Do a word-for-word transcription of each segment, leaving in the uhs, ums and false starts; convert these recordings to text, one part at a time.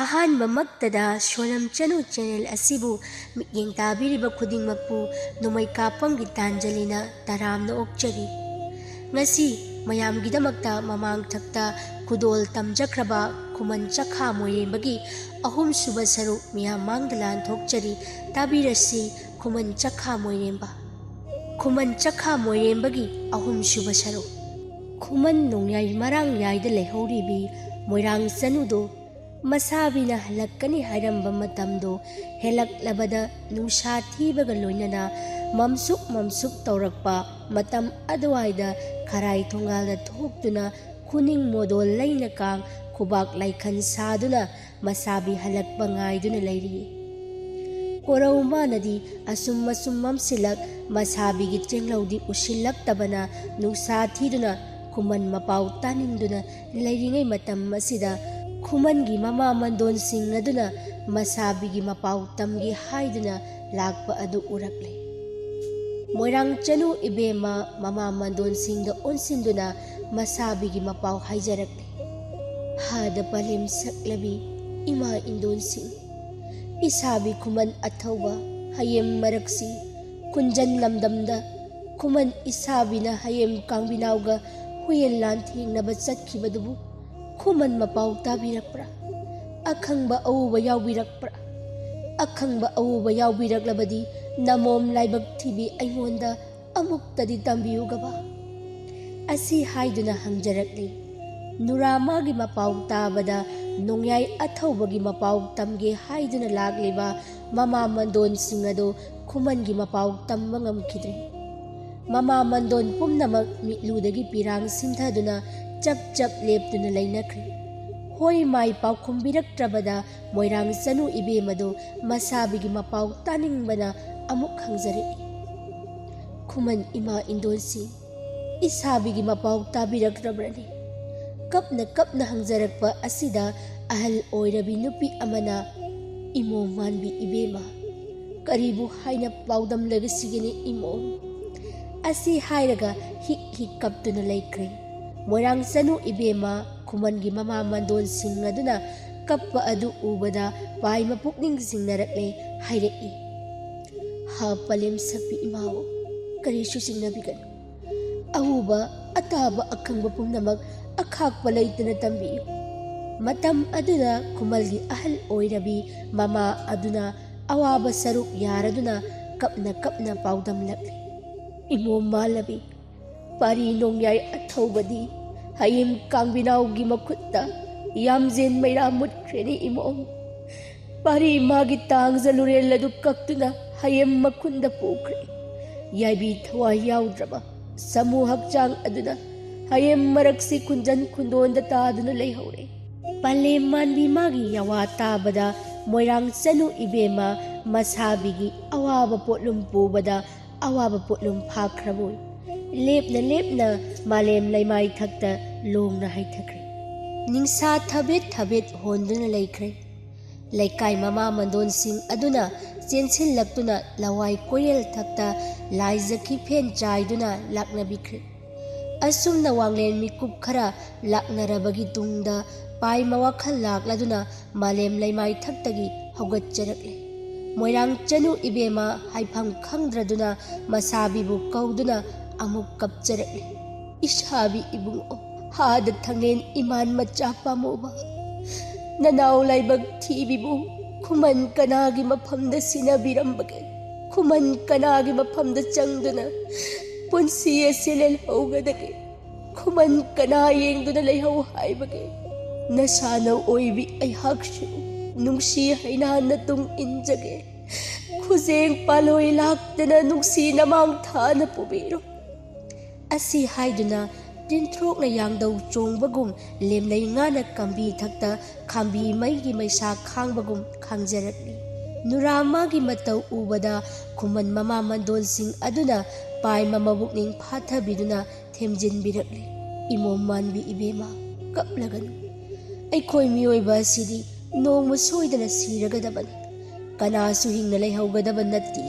ꯑꯍꯥꯟꯕꯃꯛꯇꯗ ꯁꯣꯅꯝ ꯆꯅꯨ channel ꯑꯁꯤꯕꯨ ꯃꯤꯠꯌꯦꯡ ꯇꯥꯕꯤꯔꯤꯕ ꯈꯨꯗꯤꯡꯃꯛꯄꯨ ꯅꯣꯡꯃꯩ ꯀꯥꯞꯄꯝꯒꯤ ꯇꯥꯟꯖꯂꯤꯅ ꯇꯔꯥꯝꯅ ꯑꯣꯛꯆꯔꯤ꯫ ꯉꯁꯤ ꯃꯌꯥꯝꯒꯤꯗꯃꯛꯇ ꯃꯃꯥꯡꯊꯛꯇ ꯈꯨꯗꯣꯜ ꯇꯝꯖꯈ꯭ꯔꯕ ꯈꯨꯃꯟ ꯆꯈꯥ ꯃꯣꯏꯔꯦꯝꯕꯒꯤ ꯑꯍꯨꯝꯁꯨꯕ ꯁꯔꯨꯛ ꯃꯤꯌꯥꯝ ꯃꯥꯡꯗ ꯂꯥꯟꯊꯣꯛꯆꯔꯤ꯫ ꯇꯥꯕꯤꯔꯁꯤ ꯈꯨꯃꯟ ꯆꯈꯥ ꯃꯣꯏꯔꯦꯝꯕ꯫ ꯈꯨꯃꯟ ꯆꯈꯥ ꯃꯣꯏꯔꯦꯝꯕꯒꯤ ꯑꯍꯨꯝꯁꯨꯕ ꯁꯔꯨꯛ꯫ ꯈꯨꯃꯟ ꯅꯣꯡꯌꯥꯏ ꯃꯔꯥꯡ ꯌꯥꯏꯗ ꯂꯩꯍꯧꯔꯤꯕꯤ ꯃꯣꯏꯔꯥꯡ ꯆꯅꯨꯗꯣ ꯃꯁꯥꯕꯤꯅ ꯍꯜꯂꯛꯀꯅꯤ ꯍꯥꯏꯔꯝꯕ ꯃꯇꯝꯗꯣ ꯍꯦꯜꯂꯛꯂꯕꯗ ꯅꯨꯡꯁꯥ ꯊꯤꯕꯒ ꯂꯣꯏꯅꯅ ꯃꯝꯁꯨꯛ ꯃꯝꯁꯨꯛ ꯇꯧꯔꯛꯄ ꯃꯇꯝ ꯑꯗꯨꯋꯥꯏꯗ ꯈꯔꯥꯏ ꯊꯣꯡꯒꯥꯜꯗ ꯊꯣꯛꯇꯨꯅ ꯈꯨꯅꯤꯡ ꯃꯣꯗꯣꯜ ꯂꯩꯅ ꯀꯥꯡ ꯈꯨꯕꯥꯛ ꯂꯥꯏꯈꯟ ꯁꯥꯗꯨꯅ ꯃꯁꯥꯕꯤ ꯍꯜꯂꯛꯄ ꯉꯥꯏꯗꯨꯅ ꯂꯩꯔꯤ꯫ ꯀꯣꯔꯧ ꯃꯥꯅꯗꯤ ꯑꯁꯨꯝ ꯑꯁꯨꯝ ꯃꯝꯁꯤꯜꯂꯛ ꯃꯁꯥꯕꯤꯒꯤ ꯆꯦꯡꯂꯧꯗꯤ ꯎꯁꯤꯜꯂꯛꯇꯕꯅ ꯅꯨꯡꯁꯥ ꯊꯤꯗꯨꯅ ꯈꯨꯃꯟ ꯃꯄꯥꯎ ꯇꯥꯅꯤꯡꯗꯨꯅ ꯂꯩꯔꯤꯉꯩ ꯃꯇꯝ ꯑꯁꯤꯗ ꯈꯨꯃꯟꯒꯤ ꯃꯃꯥ ꯃꯟꯗꯣꯟꯁꯤꯡ ꯑꯗꯨꯅ ꯃꯁꯥꯕꯤꯒꯤ ꯃꯄꯥꯎ ꯇꯝꯒꯦ ꯍꯥꯏꯗꯨꯅ ꯂꯥꯛꯄ ꯑꯗꯨ ꯎꯔꯛꯂꯦ꯫ ꯃꯣꯏꯔꯥꯡ ꯆꯅꯨ ꯏꯕꯦꯝꯃ ꯃꯃꯥ ꯃꯟꯗꯣꯟꯁꯤꯡꯗ ꯑꯣꯟꯁꯤꯟꯗꯨꯅ ꯃꯁꯥꯕꯤꯒꯤ ꯃꯄꯥꯎ ꯍꯥꯏꯖꯔꯛꯂꯦ꯫ ꯍꯥꯗ ꯄꯂꯦꯝ ꯁꯛꯂꯕꯤ ꯏꯃꯥ ꯏꯟꯗꯣꯟꯁꯤꯡ, ꯏꯁꯥꯕꯤ ꯈꯨꯃꯟ ꯑꯊꯧꯕ ꯍꯌꯦꯝ ꯃꯔꯛꯁꯤ ꯈꯨꯟꯖꯟ ꯂꯝꯗꯝꯗ ꯈꯨꯃꯟ ꯏꯁꯥꯕꯤꯅ ꯍꯌꯦꯝ ꯀꯥꯡꯕꯤꯅꯥꯎꯒ ꯍꯨꯌꯦꯟ ꯂꯥꯟꯊꯦꯡꯅꯕ ꯆꯠꯈꯤꯕꯗꯨꯕꯨ ꯈꯨꯃꯟ ꯃꯄꯥꯎ ꯇꯥꯕꯤꯔꯛꯄ꯭ꯔꯥ? ꯑꯈꯪꯕ ꯑꯎꯕ ꯌꯥꯎꯕꯤꯔꯛꯄ꯭ꯔꯥ? ꯑꯈꯪꯕ ꯑꯎꯕ ꯌꯥꯎꯕꯤꯔꯛꯂꯕꯗꯤ ꯅꯃꯣꯝ ꯂꯥꯏꯕꯛ ꯊꯤꯕꯤ ꯑꯩꯉꯣꯟꯗ ꯑꯃꯨꯛꯇꯗꯤ ꯇꯝꯕꯤꯌꯨꯒꯕ꯫ ꯑꯁꯤ ꯍꯥꯏꯗꯨꯅ ꯍꯪꯖꯔꯛꯂꯤ꯫ ꯅꯨꯔꯥꯃꯥꯒꯤ ꯃꯄꯥꯎ ꯇꯥꯕꯗ ꯅꯣꯡꯌꯥꯏ ꯑꯊꯧꯕꯒꯤ ꯃꯄꯥꯎ ꯇꯝꯒꯦ ꯍꯥꯏꯗꯨꯅ ꯂꯥꯛꯂꯤꯕ ꯃꯃꯥ ꯃꯟꯗꯣꯟꯁꯤꯡ ꯑꯗꯨ ꯈꯨꯃꯟꯒꯤ ꯃꯄꯥꯎ ꯇꯝꯕ ꯉꯝꯈꯤꯗ꯭ꯔꯦ꯫ ꯃꯃꯥ ꯃꯟꯗꯣꯟ ꯄꯨꯝꯅꯃꯛ ꯃꯤꯠꯂꯨꯗꯒꯤ ꯄꯤꯔꯥꯡ ꯁꯤꯟꯊꯗꯨꯅ ꯆꯞ ꯆꯞ ꯂꯦꯞꯇꯨꯅ ꯂꯩꯅꯈ꯭ꯔꯦ꯫ ꯍꯣꯏ ꯃꯥꯏ ꯄꯥꯎꯈꯨꯝꯕꯤꯔꯛꯇ꯭ꯔꯕꯗ ꯃꯣꯏꯔꯥꯡ ꯆꯅꯨ ꯏꯕꯦꯝ ꯑꯗꯨ ꯃꯁꯥꯕꯤꯒꯤ ꯃꯄꯥꯎ ꯇꯥꯅꯤꯡꯕꯅ ꯑꯃꯨꯛ ꯍꯪꯖꯔꯛꯏ꯫ ꯈꯨꯃꯟ ꯏꯃꯥ ꯏꯟꯗꯣꯟꯁꯤ, ꯏꯁꯥꯕꯤꯒꯤ ꯃꯄꯥꯎ ꯇꯥꯕꯤꯔꯛꯇ꯭ꯔꯕ꯭ꯔꯅꯤ? ꯀꯞꯅ ꯀꯞꯅ ꯍꯪꯖꯔꯛꯄ ꯑꯁꯤꯗ ꯑꯍꯜ ꯑꯣꯏꯔꯕꯤ ꯅꯨꯄꯤ ꯑꯃꯅ, "ꯏꯃꯣꯝ ꯃꯥꯟꯕꯤ ꯏꯕꯦꯝꯃ, ꯀꯔꯤꯕꯨ ꯍꯥꯏꯅ ꯄꯥꯎꯗꯝꯂꯒꯁꯤꯒꯦꯅꯦ ꯏꯃꯣꯝ?" ꯑꯁꯤ ꯍꯥꯏꯔꯒ ꯍꯤꯛ ꯍꯤꯛ ꯀꯞꯇꯨꯅ ꯂꯩꯈ꯭ꯔꯦ꯫ ꯃꯣꯏꯔꯥꯡ ꯆꯅꯨ ꯏꯕꯦꯝꯃ ꯈꯨꯃꯟꯒꯤ ꯃꯃꯥ ꯃꯟꯗꯣꯟꯁꯤꯡ ꯑꯗꯨꯅ ꯀꯞꯄ ꯑꯗꯨ ꯎꯕꯗ ꯄꯥꯏꯃ ꯄꯨꯛꯅꯤꯡ ꯆꯤꯡꯅꯔꯛꯂꯦ ꯍꯥꯏꯔꯛꯏ꯫ ꯍꯥ ꯄꯂꯦꯝ ꯁꯛꯄꯤ ꯏꯃꯥꯕꯨ ꯀꯔꯤꯁꯨ ꯆꯤꯡꯅꯕꯤꯒꯅꯨ꯫ ꯑꯎꯕ ꯑꯇꯥꯕ ꯑꯈꯪꯕ ꯄꯨꯝꯅꯃꯛ ꯑꯈꯥꯛꯄ ꯂꯩꯇꯅ ꯇꯝꯕꯤꯌꯨ꯫ ꯃꯇꯝ ꯑꯗꯨꯗ ꯈꯨꯃꯜꯒꯤ ꯑꯍꯜ ꯑꯣꯏꯔꯕꯤ ꯃꯃꯥ ꯑꯗꯨꯅ ꯑꯋꯥꯕ ꯁꯔꯨꯛ ꯌꯥꯔꯗꯨꯅ ꯀꯞꯅ ꯀꯞꯅ ꯄꯥꯎꯗꯝꯂꯛꯂꯤ꯫ ꯏꯃꯣꯝ ꯃꯥꯂꯕꯤ, ꯄꯥꯔꯤ ꯅꯣꯡꯌꯥꯏ ꯑꯊꯧꯕꯗꯤ ꯍꯌꯦꯡ ꯀꯥꯡꯕꯤꯅꯥꯎꯒꯤ ꯃꯈꯨꯠꯇ ꯌꯥꯝꯖꯦꯟ ꯃꯩꯔꯥ ꯃꯨꯠꯈ꯭ꯔꯦꯅꯤ ꯏꯃꯣꯝ꯫ ꯄꯥꯔꯤ ꯃꯥꯒꯤ ꯇꯥꯡꯖ ꯂꯨꯔꯦꯜ ꯑꯗꯨ ꯀꯛꯇꯨꯅ ꯍꯌꯦꯡ ꯃꯈꯨꯟꯗ ꯄꯨꯈ꯭ꯔꯦ꯫ ꯌꯥꯏꯕꯤ ꯊꯋꯥꯏ ꯌꯥꯎꯗ꯭ꯔꯕ ꯁꯥꯃꯨ ꯍꯛꯆꯥꯡ ꯑꯗꯨꯅ ꯍꯌꯦꯡ ꯃꯔꯛꯁꯤ ꯈꯨꯟꯖꯟ ꯈꯨꯟꯗꯣꯟꯗ ꯇꯥꯗꯨꯅ ꯂꯩꯍꯧꯔꯦ꯫ ꯄꯂꯦꯝ ꯃꯥꯟꯕꯤ ꯃꯥꯒꯤ ꯌꯥꯋꯥ ꯇꯥꯕꯗ ꯃꯣꯏꯔꯥꯡ ꯆꯅꯨ ꯏꯕꯦꯝꯃ ꯃꯁꯥꯕꯤꯒꯤ ꯑꯋꯥꯕ ꯄꯣꯠꯂꯨꯝ ꯄꯨꯕꯗ ꯑꯋꯥꯕ ꯄꯣꯠꯂꯨꯝ ꯐꯥꯈ꯭ꯔꯕꯣꯏ ꯂꯦꯞꯅ ꯂꯦꯞꯅ ꯃꯥꯂꯦꯝ ꯂꯩꯃꯥꯏ ꯊꯛꯇ ꯂꯣꯡꯅ ꯍꯩꯊꯈ꯭ꯔꯦ꯫ ꯅꯤꯡꯁꯥ ꯊꯕꯦꯠ ꯊꯕꯦꯠ ꯍꯣꯟꯗꯨꯅ ꯂꯩꯈ꯭ꯔꯦ꯫ ꯂꯩꯀꯥꯏ ꯃꯃꯥ ꯃꯟꯗꯣꯟꯁꯤꯡ ꯑꯗꯨꯅ ꯆꯦꯟꯁꯤꯜꯂꯛꯇꯨꯅ ꯂꯋꯥꯏ ꯀꯣꯏꯔꯦꯜ ꯊꯛꯇ ꯂꯥꯏꯖꯈꯤ ꯐꯦꯟ ꯆꯥꯏꯗꯨꯅ ꯂꯥꯛꯅꯕꯤꯈ꯭ꯔꯦ꯫ ꯑꯁꯨꯝꯅ ꯋꯥꯡꯂꯦꯟ ꯃꯤꯀꯨꯞ ꯈꯔ ꯂꯥꯛꯅꯔꯕꯒꯤ ꯇꯨꯡꯗ ꯄꯥꯏꯃ ꯋꯥꯈꯜ ꯂꯥꯛꯂꯗꯨꯅ ꯃꯥꯂꯦꯝ ꯂꯩꯃꯥꯏ ꯊꯛꯇꯒꯤ ꯍꯧꯒꯠꯆꯔꯛꯂꯦ꯫ ꯃꯣꯏꯔꯥꯡ ꯆꯅꯨ ꯏꯕꯦꯝꯃ ꯍꯥꯏꯐꯝ ꯈꯪꯗ꯭ꯔꯗꯨꯅ ꯃꯁꯥꯕꯤꯕꯨ ꯀꯧꯗꯨꯅ ꯑꯃꯨꯛ ꯀꯞꯆꯔꯛꯂꯦ꯫ ꯏꯁꯥꯕꯤ ꯏꯕꯨꯡꯉꯣ, ꯍꯥꯗ ꯊꯪꯂꯦꯟ ꯏꯃꯥꯟ ꯃꯆꯥ ꯄꯥꯝꯃꯨꯕ, ꯅꯅꯥꯎ ꯂꯥꯏꯕꯛ ꯊꯤꯕꯤꯕꯨ ꯈꯨꯃꯟ ꯀꯅꯥꯒꯤ ꯃꯐꯝꯗ ꯁꯤꯟꯅꯕꯤꯔꯝꯕꯒꯦ? ꯈꯨꯃꯟ ꯀꯅꯥꯒꯤ ꯃꯐꯝꯗ ꯆꯪꯗꯨꯅ ꯄꯨꯟꯁꯤ ꯑꯁꯤ ꯂꯦꯜꯍꯧꯒꯗꯒꯦ? ꯈꯨꯃꯟ ꯀꯅꯥ ꯌꯦꯡꯗꯨꯅ ꯂꯩꯍꯧ ꯍꯥꯏꯕꯒꯦ? ꯅꯁꯥꯅ ꯑꯣꯏꯕꯤ ꯑꯩꯍꯥꯛꯁꯨ ꯅꯨꯡꯁꯤ ꯍꯩꯅꯥꯟꯅ ꯇꯨꯡ ꯏꯟꯖꯒꯦ꯫ ꯈꯨꯖꯦꯡ ꯄꯥꯜꯂꯣꯏ ꯂꯥꯛꯇꯅ ꯅꯨꯡꯁꯤ ꯅꯃꯥꯡ ꯊꯥꯅ ꯄꯨꯕꯤꯔꯣ꯫ ꯑꯁꯤ ꯍꯥꯏꯗꯨꯅ ꯇꯤꯟꯊ꯭ꯔꯣꯛꯅ ꯌꯥꯡꯗꯧ ꯆꯣꯡꯕꯒꯨꯝ ꯂꯦꯝꯂꯩ ꯉꯥꯅ ꯀꯝꯕꯤ ꯊꯛꯇ ꯈꯥꯝꯕꯤ ꯃꯩꯒꯤ ꯃꯩꯁꯥ ꯈꯥꯡꯕꯒꯨꯝ ꯈꯥꯡꯖꯔꯛꯂꯤ꯫ ꯅꯨꯔꯥ ꯃꯥꯒꯤ ꯃꯇꯧ ꯎꯕꯗ ꯈꯨꯃꯟ ꯃꯃꯥ ꯃꯟꯗꯣꯟꯁꯤꯡ ꯑꯗꯨꯅ ꯄꯥꯏꯃ ꯃꯕꯨꯛꯅꯤꯡ ꯐꯥꯊꯕꯤꯗꯨꯅ ꯊꯦꯝꯖꯤꯟꯕꯤꯔꯛꯂꯤ꯫ ꯏꯃꯣꯝ ꯃꯥꯟꯕꯤ ꯏꯕꯦꯝꯃ, ꯀꯞꯂꯒꯅꯨ꯫ ꯑꯩꯈꯣꯏ ꯃꯤꯑꯣꯏꯕ ꯑꯁꯤꯗꯤ ꯅꯣꯡꯃ ꯁꯣꯏꯗꯅ ꯁꯤꯔꯒꯗꯕꯅꯤ꯫ ꯀꯅꯥꯁꯨ ꯍꯤꯡꯅ ꯂꯩꯍꯧꯒꯗꯕ ꯅꯠꯇꯦ꯫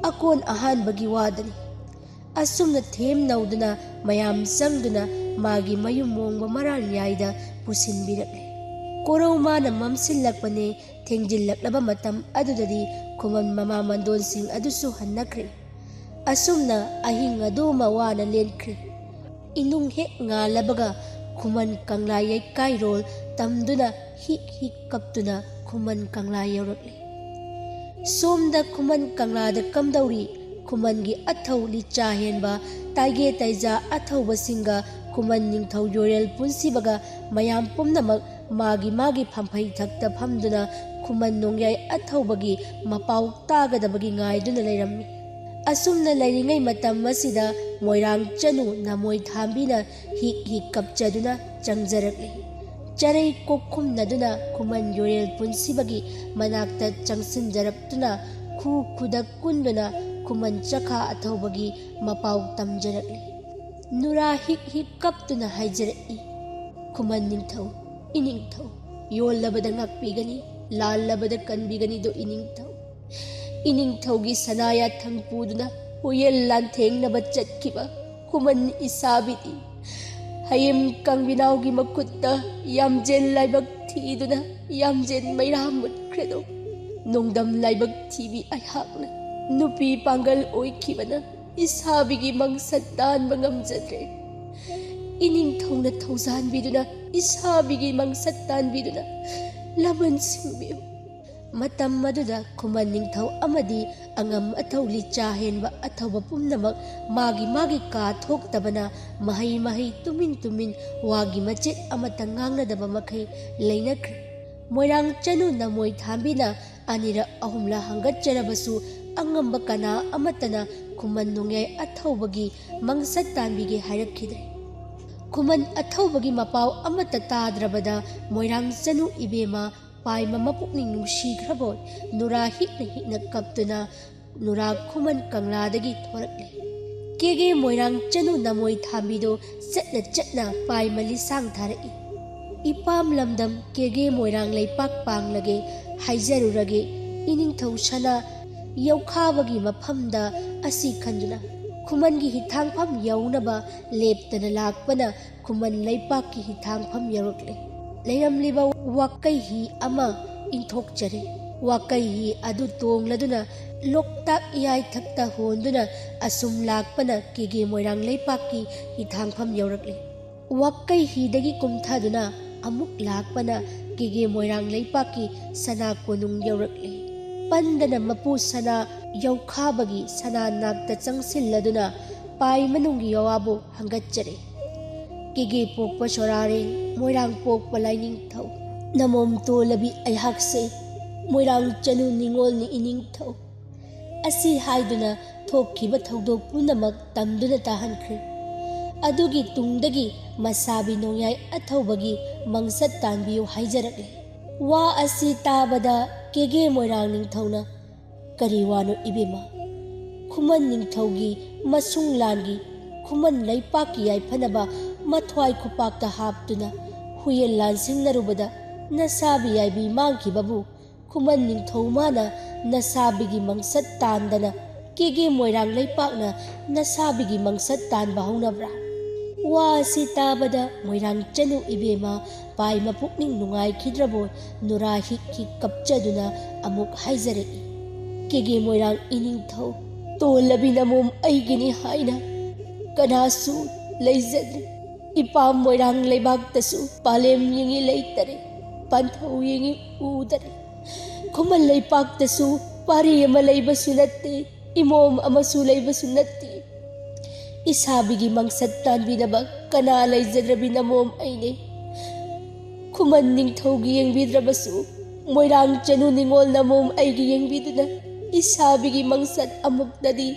ꯑꯀꯣꯟ ꯑꯍꯥꯟꯕꯒꯤ ꯋꯥꯗꯅꯤ꯫ ꯑꯁꯨꯝꯅ ꯊꯦꯝ ꯅꯧꯗꯨꯅ ꯃꯌꯥꯝ ꯆꯪꯗꯨꯅ ꯃꯥꯒꯤ ꯃꯌꯨꯝ ꯃꯣꯡꯕ ꯃꯔꯥꯟꯌꯥꯏꯗ ꯄꯨꯁꯤꯟꯕꯤꯔꯛꯂꯦ꯫ ꯀꯣꯔꯧ ꯃꯥꯅ ꯃꯝꯁꯤꯜꯂꯛꯄꯅꯦ꯫ ꯊꯦꯡꯖꯤꯜꯂꯛꯂꯕ ꯃꯇꯝ ꯑꯗꯨꯗꯗꯤ ꯈꯨꯃꯟ ꯃꯃꯥ ꯃꯟꯗꯣꯟꯁꯤꯡ ꯑꯗꯨꯁꯨ ꯍꯟꯅꯈ꯭ꯔꯦ꯫ ꯑꯁꯨꯝꯅ ꯑꯍꯤꯡ ꯑꯗꯨꯃ ꯋꯥꯅ ꯂꯦꯟꯈ꯭ꯔꯦ꯫ ꯏꯅꯨꯡ ꯍꯦꯛ ꯉꯥꯜꯂꯕꯒ ꯈꯨꯃꯟ ꯀꯪꯂꯥ ꯌꯩꯀꯥꯏꯔꯣꯜ ꯇꯝꯗꯨꯅ ꯍꯤꯛ ꯍꯤꯛ ꯀꯞꯇꯨꯅ ꯈꯨꯃꯟ ꯀꯪꯂꯥ ꯌꯧꯔꯛꯂꯦ꯫ ꯁꯣꯝꯗ ꯈꯨꯃꯟ ꯀꯪꯂꯥꯗ ꯀꯝꯗꯧꯔꯤ? ꯈꯨꯃꯟꯒꯤ ꯑꯊꯧ ꯂꯤꯆꯥ ꯍꯦꯟꯕ ꯇꯥꯏꯒꯦ ꯇꯥꯏꯖꯥ ꯑꯊꯧꯕꯁꯤꯡꯒ ꯈꯨꯃꯟ ꯅꯤꯡꯊꯧ ꯌꯣꯔꯦꯜ ꯄꯨꯟꯁꯤꯕꯒ ꯃꯌꯥꯝ ꯄꯨꯝꯅꯃꯛ ꯃꯥꯒꯤ ꯃꯥꯒꯤ ꯐꯝꯐꯩ ꯊꯛꯇ ꯐꯝꯗꯨꯅ ꯈꯨꯃꯟ ꯅꯣꯡꯌꯥꯏ ꯑꯊꯧꯕꯒꯤ ꯃꯄꯥꯎ ꯇꯥꯒꯗꯕꯒꯤ ꯉꯥꯏꯗꯨꯅ ꯂꯩꯔꯝꯃꯤ꯫ ꯑꯁꯨꯝꯅ ꯂꯩꯔꯤꯉꯩ ꯃꯇꯝ ꯑꯁꯤꯗ ꯃꯣꯏꯔꯥꯡ ꯆꯅꯨ ꯅꯃꯣꯏ ꯊꯥꯝꯕꯤꯅ ꯍꯤꯛ ꯍꯤꯛ ꯀꯞꯆꯗꯨꯅ ꯆꯪꯖꯔꯛꯂꯤ꯫ ꯆꯔꯩ ꯀꯣꯛꯈꯨꯝꯅꯗꯨꯅ ꯈꯨꯃꯟ ꯌꯣꯔꯦꯜ ꯄꯨꯟꯁꯤꯕꯒꯤ ꯃꯅꯥꯛꯇ ꯆꯪꯁꯤꯟꯖꯔꯛꯇꯨꯅ ꯈꯨ ꯈꯨꯗꯛ ꯀꯨꯟꯗꯨꯅ ꯈꯨꯃꯟ ꯆꯈꯥ ꯑꯊꯧꯕꯒꯤ ꯃꯄꯥꯎ ꯇꯝꯖꯔꯛꯂꯤ꯫ ꯅꯨꯔꯥ ꯍꯤꯛ ꯍꯤꯛ ꯀꯞꯇꯨꯅ ꯍꯥꯏꯖꯔꯛꯏ, "ꯈꯨꯃꯟ ꯅꯤꯡꯊꯧ, ꯏꯅꯤꯡꯊꯧ, ꯌꯣꯜꯂꯕꯗ ꯉꯥꯛꯄꯤꯒꯅꯤ, ꯂꯥꯜꯂꯕꯗ ꯀꯟꯕꯤꯒꯅꯤꯗꯣ ꯏꯅꯤꯡꯊꯧ꯫ ꯏꯅꯤꯡꯊꯧꯒꯤ ꯁꯅꯥ ꯌꯥꯊꯪ ꯄꯨꯗꯨꯅ ꯍꯨꯌꯦꯜ ꯂꯥꯟꯊꯦꯡꯅꯕ ꯆꯠꯈꯤꯕ ꯈꯨꯃꯟ ꯏꯁꯥꯕꯤꯗꯤ ꯍꯌꯦꯝ ꯀꯪꯕꯤꯅꯥꯎꯒꯤ ꯃꯈꯨꯠꯇ ꯌꯥꯝꯖꯦꯟ ꯂꯥꯏꯕꯛ ꯊꯤꯗꯨꯅ ꯌꯥꯝꯖꯦꯟ ꯃꯩꯔꯥ ꯃꯨꯠꯈ꯭ꯔꯦꯗꯣ꯫ ꯅꯣꯡꯗꯝ ꯂꯥꯏꯕꯛ ꯊꯤꯕꯤ ꯑꯩꯍꯥꯛꯅ ꯅꯨꯄꯤ ꯄꯥꯡꯒꯜ ꯑꯣꯏꯈꯤꯕꯅ ꯏꯁꯥꯕꯤꯒꯤ ꯃꯪꯁꯠ ꯇꯥꯟꯕ ꯉꯝꯖꯗ꯭ꯔꯦ꯫ ꯏꯅꯤꯡꯊꯧꯅ ꯊꯧꯖꯥꯟꯕꯤꯗꯨꯅ ꯏꯁꯥꯕꯤꯒꯤ ꯃꯪꯁꯠ ꯇꯥꯟꯕꯤꯗꯨꯅ ꯂꯃꯟ ꯁꯤꯡꯕꯤꯌꯨ꯫" ꯃꯇꯝ ꯑꯗꯨꯗ ꯈꯨꯃꯟ ꯅꯤꯡꯊꯧ ꯑꯃꯗꯤ ꯑꯉꯝ ꯑꯊꯧ ꯂꯤꯆꯥ ꯍꯦꯟꯕ ꯑꯊꯧꯕ ꯄꯨꯝꯅꯃꯛ ꯃꯥꯒꯤ ꯃꯥꯒꯤ ꯀꯥ ꯊꯣꯛꯇꯕꯅ ꯃꯍꯩ ꯃꯍꯩ ꯇꯨꯃꯤꯟ ꯇꯨꯃꯤꯟ ꯋꯥꯒꯤ ꯃꯆꯦꯠ ꯑꯃꯠꯇ ꯉꯥꯡꯅꯗꯕ ꯃꯈꯩ ꯂꯩꯅꯈ꯭ꯔꯦ꯫ ꯃꯣꯏꯔꯥꯡ ꯆꯅꯨ ꯅꯃꯣꯏ ꯊꯥꯝꯕꯤꯅ ꯑꯅꯤꯔꯛ ꯑꯍꯨꯝꯂꯛ ꯍꯪꯒꯠꯆꯔꯕꯁꯨ ꯑꯉꯝꯕ ꯀꯅꯥ ꯑꯃꯠꯇꯅ ꯈꯨꯃꯟ ꯅꯣꯡꯌꯥꯏ ꯑꯊꯧꯕꯒꯤ ꯃꯪꯁꯠ ꯇꯥꯟꯕꯤꯒꯦ ꯍꯥꯏꯔꯛꯈꯤꯗ꯭ꯔꯦ꯫ ꯈꯨꯃꯟ ꯑꯊꯧꯕꯒꯤ ꯃꯄꯥꯎ ꯑꯃꯠꯇ ꯇꯥꯗ꯭ꯔꯕꯗ ꯃꯣꯏꯔꯥꯡ ꯆꯅꯨ ꯏꯕꯦꯝꯃ ꯄꯥꯏꯃ ꯃꯄꯨꯛꯅꯤꯡ ꯅꯨꯡꯁꯤꯈ꯭ꯔꯕꯣꯏ ꯅꯨꯔꯥ ꯍꯤꯛꯅ ꯍꯤꯛꯅ ꯀꯞꯇꯨꯅ ꯅꯨꯔꯥ ꯈꯨꯃꯟ ꯀꯪꯂꯥꯗꯒꯤ ꯊꯣꯔꯛꯂꯦ꯫ ꯀꯦꯒꯦ ꯃꯣꯏꯔꯥꯡ ꯆꯅꯨ ꯅꯃꯣꯏ ꯊꯥꯝꯕꯤꯗꯣ ꯆꯠꯅ ꯆꯠꯅ ꯄꯥꯏꯃ ꯂꯤꯁꯥꯡ ꯊꯥꯔꯛꯏ꯫ "ꯏꯄꯥꯝ ꯂꯝꯗꯝ ꯀꯦꯒꯦ ꯃꯣꯏꯔꯥꯡ ꯂꯩꯄꯥꯛ ꯄꯥꯡꯂꯒꯦ ꯍꯥꯏꯖꯔꯨꯔꯒꯦ, ꯏꯅꯤꯡꯊꯧ ꯁꯅꯥ ꯌꯧꯈꯥꯕꯒꯤ ꯃꯐꯝꯗ" ꯑꯁꯤ ꯈꯟꯗꯨꯅ ꯈꯨꯃꯟꯒꯤ ꯍꯤꯊꯥꯡꯐꯝ ꯌꯧꯅꯕ ꯂꯦꯞꯇꯅ ꯂꯥꯛꯄꯅ ꯈꯨꯃꯟ ꯂꯩꯄꯥꯛꯀꯤ ꯍꯤꯊꯥꯡꯐꯝ ꯌꯧꯔꯛꯂꯦ꯫ ꯂꯩꯔꯝꯂꯤꯕ ꯋꯥꯀꯩ ꯍꯤ ꯑꯃ ꯏꯟꯊꯣꯛꯆꯔꯦ꯫ ꯋꯥꯀꯩ ꯍꯤ ꯑꯗꯨ ꯇꯣꯡꯂꯗꯨꯅ ꯂꯣꯛꯇꯥꯛ ꯏꯌꯥꯏꯊꯛꯇ ꯍꯣꯟꯗꯨꯅ ꯑꯁꯨꯝ ꯂꯥꯛꯄꯅ ꯀꯦꯒꯦ ꯃꯣꯏꯔꯥꯡ ꯂꯩꯄꯥꯛꯀꯤ ꯍꯤꯊꯥꯡꯐꯝ ꯌꯧꯔꯛꯂꯦ꯫ ꯋꯥꯀꯩ ꯍꯤꯗꯒꯤ ꯀꯨꯝꯊꯗꯨꯅ ꯑꯃꯨꯛ ꯂꯥꯛꯄꯅ ꯀꯦꯒꯦ ꯃꯣꯏꯔꯥꯡ ꯂꯩꯄꯥꯛꯀꯤ ꯁꯅꯥ ꯀꯣꯅꯨꯡ ꯌꯧꯔꯛꯂꯦ꯫ ꯄꯟꯗꯅ ꯃꯄꯨ ꯁꯅꯥ ꯌꯧꯈꯥꯕꯒꯤ ꯁꯅꯥ ꯅꯥꯛꯇ ꯆꯪꯁꯤꯜꯂꯗꯨꯅ ꯄꯥꯏ ꯃꯅꯨꯡꯒꯤ ꯌꯋꯥꯕꯨ ꯍꯪꯒꯠꯆꯔꯦ꯫ ꯀꯦꯒꯦ ꯄꯣꯛꯄ ꯁꯣꯔꯥꯔꯦ, ꯃꯣꯏꯔꯥꯡ ꯄꯣꯛꯄ ꯂꯥꯏꯅꯤꯡꯊꯧ, ꯅꯃꯣꯝ ꯇꯣꯜꯂꯕꯤ ꯑꯩꯍꯥꯛꯁꯦ ꯃꯣꯏꯔꯥꯡ ꯆꯅꯨ ꯅꯤꯉꯣꯜꯅꯤ ꯏꯅꯤꯡꯊꯧ꯫ ꯑꯁꯤ ꯍꯥꯏꯗꯨꯅ ꯊꯣꯛꯈꯤꯕ ꯊꯧꯗꯣꯛ ꯄꯨꯝꯅꯃꯛ ꯇꯝꯗꯨꯅ ꯇꯥꯍꯟꯈ꯭ꯔꯦ꯫ ꯑꯗꯨꯒꯤ ꯇꯨꯡꯗꯒꯤ ꯃꯁꯥꯕꯤ ꯅꯣꯡꯌꯥꯏ ꯑꯊꯧꯕꯒꯤ ꯃꯪꯁꯠ ꯇꯥꯟꯕꯤꯌꯨ ꯍꯥꯏꯖꯔꯛꯂꯦ꯫ ꯋꯥ ꯑꯁꯤ ꯇꯥꯕꯗ ꯀꯦꯒꯦ ꯃꯣꯏꯔꯥꯡ ꯅꯤꯡꯊꯧꯅ, "ꯀꯔꯤ ꯋꯥꯅꯣ ꯏꯕꯦꯝꯃ? ꯈꯨꯃꯟ ꯅꯤꯡꯊꯧꯒꯤ ꯃꯁꯨꯡ ꯂꯥꯟꯒꯤ ꯈꯨꯃꯟ ꯂꯩꯄꯥꯛꯀꯤ ꯌꯥꯏꯐꯅꯕ ꯃꯊ꯭ꯋꯥꯏ ꯈꯨꯄꯥꯛꯇ ꯍꯥꯞꯇꯨꯅ ꯍꯨꯌꯦꯟ ꯂꯥꯟꯁꯤꯡꯅꯔꯨꯕꯗ ꯅꯁꯥꯕꯤ ꯌꯥꯏꯕꯤ ꯃꯥꯡꯈꯤꯕꯕꯨ ꯈꯨꯃꯟ ꯅꯤꯡꯊꯧ ꯃꯥꯅ ꯅꯁꯥꯕꯤꯒꯤ ꯃꯪꯁꯠ ꯇꯥꯟꯗꯅ ꯀꯦꯒꯦ ꯃꯣꯏꯔꯥꯡ ꯂꯩꯄꯥꯛꯅ ꯅꯁꯥꯕꯤꯒꯤ ꯃꯪꯁꯠ ꯇꯥꯟꯕ ꯍꯧꯅꯕ꯭ꯔꯥ?" ꯋꯥ ꯑꯁꯤ ꯇꯥꯕꯗ ꯃꯣꯏꯔꯥꯡ ꯆꯅꯨ ꯏꯕꯦꯝꯃ ꯄꯥꯏ ꯃꯄꯨꯛꯅꯤꯡ ꯅꯨꯡꯉꯥꯏꯈꯤꯗ꯭ꯔꯕꯣꯏ ꯅꯨꯔꯥ ꯍꯤꯛ ꯍꯤꯛ ꯀꯞꯆꯗꯨꯅ ꯑꯃꯨꯛ ꯍꯥꯏꯖꯔꯛꯏ, "ꯀꯦꯒꯦ ꯃꯣꯏꯔꯥꯡ ꯏꯅꯤꯡꯊꯧ, ꯇꯣꯜꯂꯕꯤ ꯅꯃꯣꯝ ꯑꯩꯒꯤꯅꯤ ꯍꯥꯏꯅ ꯀꯅꯥꯁꯨ ꯂꯩꯖꯗ꯭ꯔꯦ꯫ ꯏꯄꯥꯝ ꯃꯣꯏꯔꯥꯡ ꯂꯩꯕꯥꯛꯇꯁꯨ ꯄꯥꯂꯦꯝ ꯌꯦꯡꯉꯤ ꯂꯩꯇꯔꯦ, ꯄꯥꯟꯊꯧ ꯌꯦꯡꯉꯤ ꯎꯗꯔꯦ꯫ ꯈꯨꯃꯟ ꯂꯩꯄꯥꯛꯇꯁꯨ ꯄꯥꯔꯤ ꯑꯃ ꯂꯩꯕꯁꯨ ꯅꯠꯇꯦ, ꯏꯃꯣꯝ ꯑꯃꯁꯨ ꯂꯩꯕꯁꯨ ꯅꯠꯇꯦ꯫ ꯏꯁꯥꯕꯤꯒꯤ ꯃꯪꯁꯠ ꯇꯥꯟꯕꯤꯅꯕ ꯀꯅꯥ ꯂꯩꯖꯗ꯭ꯔꯕꯤ ꯅꯃꯣꯝ ꯑꯩꯅꯦ꯫ ꯈꯨꯃꯟ ꯅꯤꯡꯊꯧꯒꯤ ꯌꯦꯡꯕꯤꯗ꯭ꯔꯕꯁꯨ ꯃꯣꯏꯔꯥꯡ ꯆꯅꯨ ꯅꯤꯉꯣꯜ ꯅꯃꯣꯝ ꯑꯩꯒꯤ ꯌꯦꯡꯕꯤꯗꯨꯅ ꯏꯁꯥꯕꯤꯒꯤ ꯃꯪꯁꯠ ꯑꯃꯨꯛꯇꯗꯤ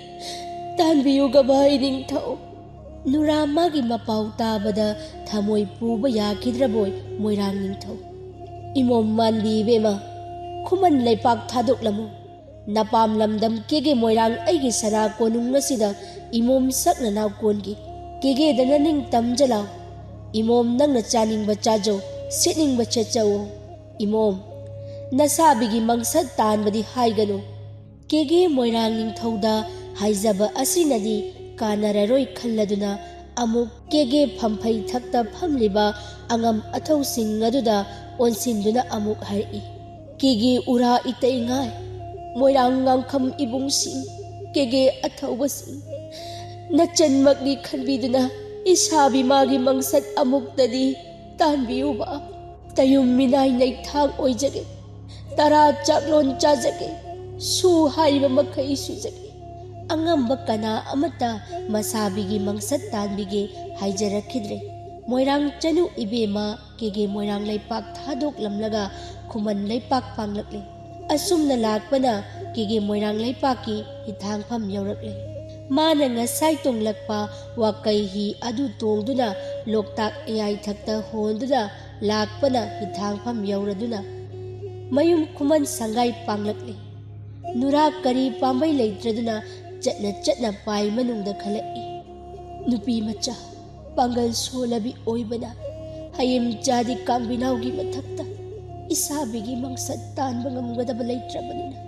ꯇꯥꯟꯕꯤꯌꯨꯒꯕ ꯏꯅꯤꯡꯊꯧ꯫" ꯅꯨꯔꯥ ꯃꯥꯒꯤ ꯃꯄꯥꯎ ꯇꯥꯕꯗ ꯊꯃꯣꯏ ꯄꯨꯕ ꯌꯥꯈꯤꯗ꯭ꯔꯕꯣꯏ ꯃꯣꯏꯔꯥꯡ ꯅꯤꯡꯊꯧ, "ꯏꯃꯣꯝ ꯃꯥꯟꯕꯤ ꯏꯕꯦꯝꯃ, ꯈꯨꯃꯟ ꯂꯩꯄꯥꯛ ꯊꯥꯗꯣꯛꯂꯝꯃꯨ꯫ ꯅꯄꯥꯝ ꯂꯝꯗꯝ ꯀꯦꯒꯦ ꯃꯣꯏꯔꯥꯡ ꯑꯩꯒꯤ ꯁꯅꯥ ꯀꯣꯅꯨꯡ ꯑꯁꯤꯗ ꯏꯃꯣꯝ ꯁꯛ ꯅꯅꯥꯎ ꯀꯣꯟꯒꯤ꯫ ꯀꯦꯒꯦꯗ ꯅꯅꯤꯡ ꯇꯝꯖ ꯂꯥꯎ꯫ ꯏꯃꯣꯝ ꯅꯪꯅ ꯆꯥꯅꯤꯡꯕ ꯆꯥꯖꯧ, ꯁꯦꯠꯅꯤꯡꯕ ꯁꯦꯠꯆꯧꯑꯣ꯫ ꯏꯃꯣꯝ, ꯅꯁꯥꯕꯤꯒꯤ ꯃꯪꯁꯠ ꯇꯥꯟꯕꯗꯤ ꯍꯥꯏꯒꯅꯨ꯫" ꯀꯦꯒꯦ ꯃꯣꯏꯔꯥꯡ ꯅꯤꯡꯊꯧꯗ ꯍꯥꯏꯖꯕ ꯑꯁꯤꯅꯗꯤ ꯀꯥꯟꯅꯔꯔꯣꯏ ꯈꯜꯂꯗꯨꯅ ꯑꯃꯨꯛ ꯀꯦꯒꯦ ꯐꯝꯐꯩ ꯊꯛꯇ ꯐꯝꯂꯤꯕ ꯑꯉꯝ ꯑꯊꯧꯁꯤꯡ ꯑꯗꯨꯗ ꯑꯣꯟꯁꯤꯟꯗꯨꯅ ꯑꯃꯨꯛ ꯍꯥꯏꯔꯛꯏ, "ꯀꯦꯒꯦ ꯎꯔꯥ ꯏꯇꯩꯉꯥꯏ, ꯃꯣꯏꯔꯥꯡ ꯉꯥꯡꯈꯝ ꯏꯕꯨꯡꯁꯤꯡ, ꯀꯦꯒꯦ ꯑꯊꯧꯕꯁꯤꯡ, ꯅꯆꯟꯃꯛꯅꯤ ꯈꯟꯕꯤꯗꯨꯅ ꯏꯁꯥꯕꯤ ꯃꯥꯒꯤ ꯃꯪꯁꯠ ꯑꯃꯨꯛꯇꯗꯤ ꯇꯥꯟꯕꯤꯌꯨꯕ꯫ ꯇꯌꯨꯝ ꯃꯤꯅꯥꯏ ꯅꯩꯊꯥꯡ ꯑꯣꯏꯖꯒꯦ, ꯇꯔꯥ ꯆꯥꯛꯂꯣꯟ ꯆꯥꯖꯒꯦ, ꯁꯨ ꯍꯥꯏꯔꯤꯕ ꯃꯈꯩ ꯁꯨꯖꯒꯦ꯫ ꯑꯉꯝꯕ ꯀꯅꯥ ꯑꯃꯠꯇ ꯃꯁꯥꯕꯤꯒꯤ ꯃꯪꯁꯠ ꯇꯥꯟꯕꯤꯒꯦ ꯍꯥꯏꯖꯔꯛꯈꯤꯗ꯭ꯔꯦ꯫ ꯃꯣꯏꯔꯥꯡ ꯆꯅꯨ ꯏꯕꯦꯝꯃ ꯀꯦꯒꯦ ꯃꯣꯏꯔꯥꯡ ꯂꯩꯄꯥꯛ ꯊꯥꯗꯣꯛꯂꯝꯂꯒ ꯈꯨꯃꯟ ꯂꯩꯄꯥꯛ ꯄꯥꯡꯂꯛꯂꯦ꯫ ꯑꯁꯨꯝꯅ ꯂꯥꯛꯄꯅ ꯀꯦꯒꯦ ꯃꯣꯏꯔꯥꯡ ꯂꯩꯄꯥꯛꯀꯤ ꯍꯤꯊꯥꯡꯐꯝ ꯌꯧꯔꯛꯂꯦ꯫ ꯃꯥꯅ ꯉꯁꯥꯏ ꯇꯣꯡꯂꯛꯄ ꯋꯥꯀꯩ ꯍꯤ ꯑꯗꯨ ꯇꯣꯡꯗꯨꯅ ꯂꯣꯛꯇꯥꯛ ꯏꯌꯥꯏꯊꯛꯇ ꯍꯣꯟꯗꯨꯅ ꯂꯥꯛꯄꯅ ꯍꯤꯊꯥꯡꯐꯝ ꯌꯧꯔꯗꯨꯅ ꯃꯌꯨꯝ ꯈꯨꯃꯟ ꯁꯪꯒꯥꯏ ꯄꯥꯡꯂꯛꯂꯦ꯫ ꯅꯨꯔꯥ ꯀꯔꯤ ꯄꯥꯝꯕꯩ ꯂꯩꯇ꯭ꯔꯗꯨꯅ ꯆꯠꯅ ꯆꯠꯅ ꯄꯥꯏ ꯃꯅꯨꯡꯗ ꯈꯜꯂꯛꯏ꯫ ꯅꯨꯄꯤ ꯃꯆꯥ, ꯄꯥꯡꯒꯜ ꯁꯣꯜꯂꯕꯤ ꯑꯣꯏꯕꯅ ꯍꯌꯦꯡ ꯆꯥꯗꯤ ꯀꯥꯡꯕꯤꯅꯥꯎꯒꯤ ꯃꯊꯛꯇ ꯏꯁꯥꯕꯤꯒꯤ ꯃꯪꯁꯠ ꯇꯥꯟꯕ ꯉꯝꯒꯗꯕ ꯂꯩꯇ꯭ꯔꯕꯅꯤꯅ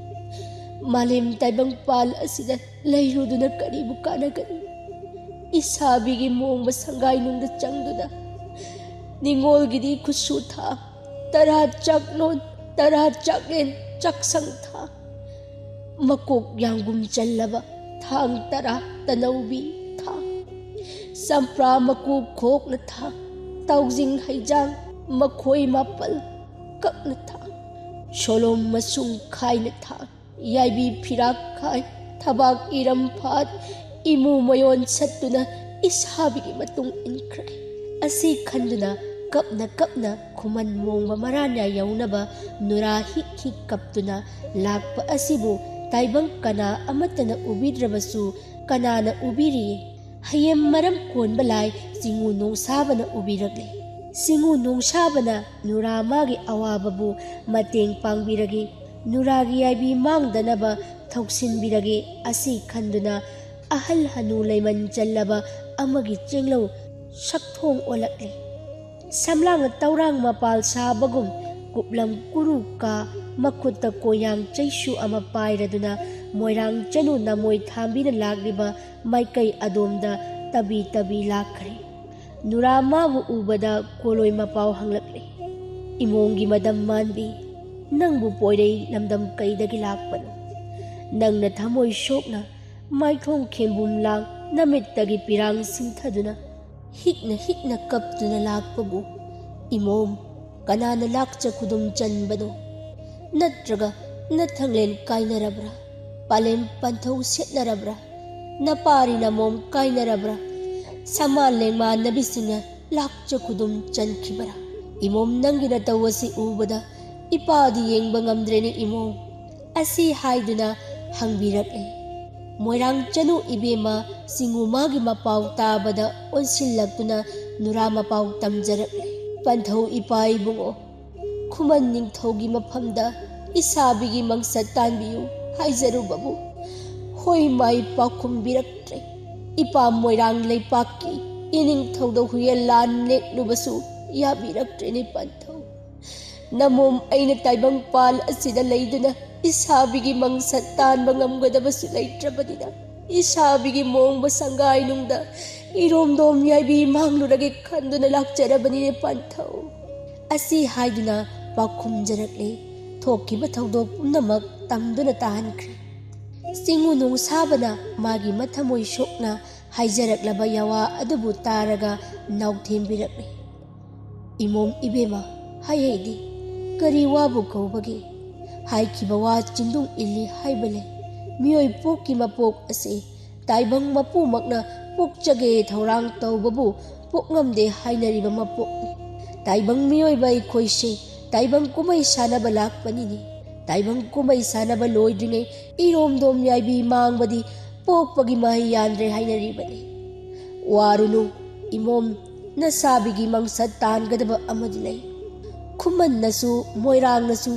ꯃꯥꯂꯦꯝ ꯇꯥꯏꯕꯪ ꯄꯥꯜ ꯑꯁꯤꯗ ꯂꯩꯔꯨꯗꯨꯅ ꯀꯔꯤꯕꯨ ꯀꯥꯟꯅꯒꯅꯤ? ꯏꯁꯥꯕꯤꯒꯤ ꯃꯣꯡꯕ ꯁꯪꯒꯥꯏꯅꯨꯡꯗ ꯆꯪꯗꯨꯅ ꯅꯤꯉꯣꯜꯒꯤꯗꯤ ꯈꯨꯠꯁꯨ ꯊꯥ, ꯇꯔꯥ ꯆꯥꯛꯂꯣꯟ, ꯇꯔꯥ ꯆꯥꯛꯂꯦꯟ, ꯆꯥꯛꯁꯪ ꯊꯥ, ꯃꯀꯣꯛ ꯌꯥꯡꯒꯨꯝ ꯆꯜꯂꯕ ꯊꯥꯡ ꯇꯔꯥ ꯇꯅꯧꯕꯤ ꯊꯥ, ꯆꯝꯄ꯭ꯔꯥ ꯃꯀꯨ ꯈꯣꯛꯅ ꯊꯥ, ꯇꯥꯎꯖꯤꯡ ꯍꯩꯖꯥꯡ ꯃꯈꯣꯏ ꯃꯥꯄꯜ ꯀꯛꯅ ꯊꯥ, ꯁꯣꯂꯣꯝ ꯃꯁꯨꯡ ꯈꯥꯏꯅ ꯊꯥ, ꯌꯥꯏꯕꯤ ꯐꯤꯔꯥꯛ ꯈꯥꯏ, ꯊꯕꯥꯛ ꯏꯔꯝ ꯐꯥꯠ, ꯏꯃꯨ ꯃꯌꯣꯟ ꯁꯠꯇꯨꯅ ꯏꯁꯥꯕꯤꯒꯤ ꯃꯇꯨꯡ ꯏꯟꯈ꯭ꯔꯦ꯫ ꯑꯁꯤ ꯈꯟꯗꯨꯅ ꯀꯞꯅ ꯀꯞꯅ ꯈꯨꯃꯟ ꯃꯣꯡꯕ ꯃꯔꯥꯟꯌꯥ ꯌꯧꯅꯕ ꯅꯨꯔꯥ ꯍꯤꯛ ꯍꯤꯛ ꯀꯞꯇꯨꯅ ꯂꯥꯛꯄ ꯑꯁꯤꯕꯨ ꯇꯥꯏꯕꯪ ꯀꯅꯥ ꯑꯃꯠꯇꯅ ꯎꯕꯤꯗ꯭ꯔꯕꯁꯨ ꯀꯅꯥꯅ ꯎꯕꯤꯔꯤꯌꯦ? ꯍꯌꯦꯡ ꯃꯔꯝ ꯀꯣꯟꯕ ꯂꯥꯏ ꯆꯤꯡꯉꯨ ꯅꯣꯡꯁꯥꯕꯅ ꯎꯕꯤꯔꯛꯂꯦ꯫ ꯆꯤꯡꯉꯨ ꯅꯣꯡꯁꯥꯕꯅ ꯅꯨꯔꯥ ꯃꯥꯒꯤ ꯑꯋꯥꯕꯕꯨ ꯃꯇꯦꯡ ꯄꯥꯡꯕꯤꯔꯒꯦ, ꯅꯨꯔꯥꯒꯤ ꯌꯥꯏꯕꯤ ꯃꯥꯡꯗꯅꯕ ꯊꯧꯁꯤꯟꯕꯤꯔꯒꯦ꯫ ꯑꯁꯤ ꯈꯟꯗꯨꯅ ꯑꯍꯜ ꯍꯅꯨ ꯂꯩꯃꯟ ꯆꯜꯂꯕ ꯑꯃꯒꯤ ꯆꯦꯡꯂꯧ ꯁꯛꯊꯣꯡ ꯑꯣꯜꯂꯛꯂꯦ꯫ ꯁꯝꯂꯥꯡ ꯇꯧꯔꯥꯡ ꯃꯄꯥꯜ ꯁꯥꯕꯒꯨꯝ ꯀꯨꯞꯂꯝ ꯀꯨꯔꯨ ꯀꯥ, ꯃꯈꯨꯠꯇ ꯀꯣꯌꯥꯡ ꯆꯩꯁꯨ ꯑꯃ ꯄꯥꯏꯔꯗꯨꯅ ꯃꯣꯏꯔꯥꯡ ꯆꯅꯨ ꯅꯃꯣꯏ ꯊꯥꯝꯕꯤꯅ ꯂꯥꯛꯂꯤꯕ ꯃꯥꯏꯀꯩ ꯑꯗꯣꯝꯗ ꯇꯕꯤ ꯇꯕꯤ ꯂꯥꯛꯈ꯭ꯔꯦ꯫ ꯅꯨꯔꯥ ꯃꯥꯕꯨ ꯎꯕꯗ ꯀꯣꯂꯣꯏ ꯃꯄꯥꯎ ꯍꯪꯂꯛꯂꯦ꯫ "ꯏꯃꯣꯝꯒꯤ ꯃꯗꯝ ꯃꯥꯟꯕꯤ, ꯅꯪꯕꯨ ꯄꯣꯏꯔꯩ ꯂꯝꯗꯝ ꯀꯩꯗꯒꯤ ꯂꯥꯛꯄꯅꯣ? ꯅꯪꯅ ꯊꯃꯣꯏ ꯁꯣꯛꯅ ꯃꯥꯏꯊꯣꯡ ꯈꯦꯝꯕꯨꯝ ꯂꯥꯡ ꯅꯃꯤꯠꯇꯒꯤ ꯄꯤꯔꯥꯡ ꯁꯤꯟꯊꯗꯨꯅ ꯍꯤꯛꯅ ꯍꯤꯛꯅ ꯀꯞꯇꯨꯅ ꯂꯥꯛꯄꯕꯨ ꯏꯃꯣꯝ, ꯀꯅꯥꯅ ꯂꯥꯛꯆ ꯈꯨꯗꯨꯝ ꯆꯟꯕꯅꯣ? ꯅꯠꯇ꯭ꯔꯒ ꯅꯊꯪꯂꯦꯟ ꯀꯥꯏꯅꯔꯕ꯭ꯔꯥ? ꯄꯥꯂꯦꯝ ꯄꯟꯊꯧ ꯁꯦꯠꯅꯔꯕ꯭ꯔꯥ? ꯅꯄꯥꯔꯤ ꯅꯃꯣꯝ ꯀꯥꯏꯅꯔꯕ꯭ꯔꯥ? ꯁꯃꯥꯟ ꯂꯦꯡꯃꯥꯟꯅꯕꯤꯁꯤꯡꯅ ꯂꯥꯛꯆ ꯈꯨꯗꯨꯝ ꯆꯟꯈꯤꯕꯔꯥ? ꯏꯃꯣꯝ, ꯅꯪꯒꯤ ꯅꯇꯧ ꯑꯁꯤ ꯎꯕꯗ ꯏꯄꯥꯗꯤ ꯌꯦꯡꯕ ꯉꯝꯗ꯭ꯔꯦꯅꯦ ꯏꯃꯣꯝ" ꯑꯁꯤ ꯍꯥꯏꯗꯨꯅ ꯍꯪꯕꯤꯔꯛꯂꯦ꯫ ꯃꯣꯏꯔꯥꯡ ꯆꯅꯨ ꯏꯕꯦꯝꯃ ꯁꯤꯡꯉꯨ ꯃꯥꯒꯤ ꯃꯄꯥꯎ ꯇꯥꯕꯗ ꯑꯣꯟꯁꯤꯜꯂꯛꯇꯨꯅ ꯅꯨꯔꯥ ꯃꯄꯥꯎ ꯇꯝꯖꯔꯛꯂꯦ꯫ "ꯄꯟꯊꯧ ꯏꯄꯥ ꯏꯕꯨꯡꯉꯣ, ꯈꯨꯃꯟ ꯅꯤꯡꯊꯧꯒꯤ ꯃꯐꯝꯗ ꯏꯁꯥꯕꯤꯒꯤ ꯃꯪꯁꯠ ꯇꯥꯟꯕꯤꯌꯨ ꯍꯥꯏꯖꯔꯨꯕꯕꯨ ꯍꯣꯏ ꯃꯥꯏ ꯄꯥꯎꯈꯨꯝꯕꯤꯔꯛꯇ꯭ꯔꯦ꯫ ꯏꯄꯥ ꯃꯣꯏꯔꯥꯡ ꯂꯩꯄꯥꯛꯀꯤ ꯏꯅꯤꯡꯊꯧꯗ ꯍꯨꯌꯦꯟ ꯂꯥꯟ ꯅꯦꯛꯂꯨꯕꯁꯨ ꯌꯥꯕꯤꯔꯛꯇ꯭ꯔꯦꯅꯦ ꯄꯟꯊꯧ꯫ ꯅꯃꯣꯝ ꯑꯩꯅ ꯇꯥꯏꯕꯪ ꯄꯥꯜ ꯑꯁꯤꯗ ꯂꯩꯗꯨꯅ ꯏꯁꯥꯕꯤꯒꯤ ꯃꯪꯁꯠ ꯇꯥꯟꯕ ꯉꯝꯒꯗꯕꯁꯨ ꯂꯩꯇ꯭ꯔꯕꯅꯤꯅ ꯏꯁꯥꯕꯤꯒꯤ ꯃꯣꯡꯕ ꯁꯪꯒꯥꯏꯅꯨꯡꯗ ꯏꯔꯣꯝꯗꯣꯝ ꯌꯥꯏꯕꯤ ꯃꯥꯡꯂꯨꯔꯒꯦ ꯈꯟꯗꯨꯅ ꯂꯥꯛꯆꯔꯕꯅꯤꯅꯦ ꯄꯟꯊꯧ" ꯑꯁꯤ ꯍꯥꯏꯗꯨꯅ ꯄꯥꯎꯈꯨꯝꯖꯔꯛꯂꯦ꯫ ꯊꯣꯛꯈꯤꯕ ꯊꯧꯗꯣꯛ ꯄꯨꯝꯅꯃꯛ ꯇꯝꯗꯨꯅ ꯇꯥꯍꯟꯈ꯭ꯔꯦ꯫ ꯁꯤꯡꯉꯨ ꯅꯣꯡꯁꯥꯕꯅ ꯃꯥꯒꯤ ꯃꯊꯃꯣꯏ ꯁꯣꯛꯅ ꯍꯥꯏꯖꯔꯛꯂꯕ ꯌꯥꯋꯥ ꯑꯗꯨꯕꯨ ꯇꯥꯔꯒ ꯅꯥꯎꯊꯦꯝꯕꯤꯔꯛꯂꯦ꯫ "ꯏꯃꯣꯝ ꯏꯕꯦꯝꯃ, ꯍꯥꯏꯍꯩꯗꯦ, ꯀꯔꯤ ꯋꯥꯕꯨ ꯀꯧꯕꯒꯦ? ꯍꯥꯏꯈꯤꯕ ꯋꯥ ꯆꯤꯡꯗꯨꯡ ꯏꯜꯂꯤ ꯍꯥꯏꯕ ꯂꯩ꯫ ꯃꯤꯑꯣꯏ ꯄꯣꯛꯀꯤ ꯃꯄꯣꯛ ꯑꯁꯤ ꯇꯥꯏꯕꯪ ꯃꯄꯨꯃꯛꯅ ꯄꯣꯛꯆꯒꯦ ꯊꯧꯔꯥꯡ ꯇꯧꯕꯕꯨ ꯄꯣꯛꯉꯝꯗꯦ ꯍꯥꯏꯅꯔꯤꯕ ꯃꯄꯣꯛꯅꯤ꯫ ꯇꯥꯏꯕꯪ ꯃꯤꯑꯣꯏꯕ ꯑꯩꯈꯣꯏꯁꯦ ꯇꯥꯏꯕꯪ ꯀꯨꯝꯍꯩ ꯁꯥꯟꯅꯕ ꯂꯥꯛꯄꯅꯤꯅꯦ꯫ ꯇꯥꯏꯕꯪ ꯀꯨꯝꯍꯩ ꯁꯥꯟꯅꯕ ꯂꯣꯏꯗ꯭ꯔꯤꯉꯩ ꯏꯔꯣꯝꯗꯣꯝ ꯌꯥꯏꯕꯤ ꯃꯥꯡꯕꯗꯤ ꯄꯣꯛꯄꯒꯤ ꯃꯍꯩ ꯌꯥꯟꯗ꯭ꯔꯦ ꯍꯥꯏꯅꯔꯤꯕꯅꯤ꯫ ꯋꯥꯔꯨꯅꯨ ꯏꯃꯣꯝ, ꯅꯁꯥꯕꯤꯒꯤ ꯃꯪꯁꯠ ꯇꯥꯟꯒꯗꯕ ꯑꯃꯗꯤ ꯂꯩ꯫ ꯈꯨꯃꯟꯅꯁꯨ ꯃꯣꯏꯔꯥꯡꯅꯁꯨ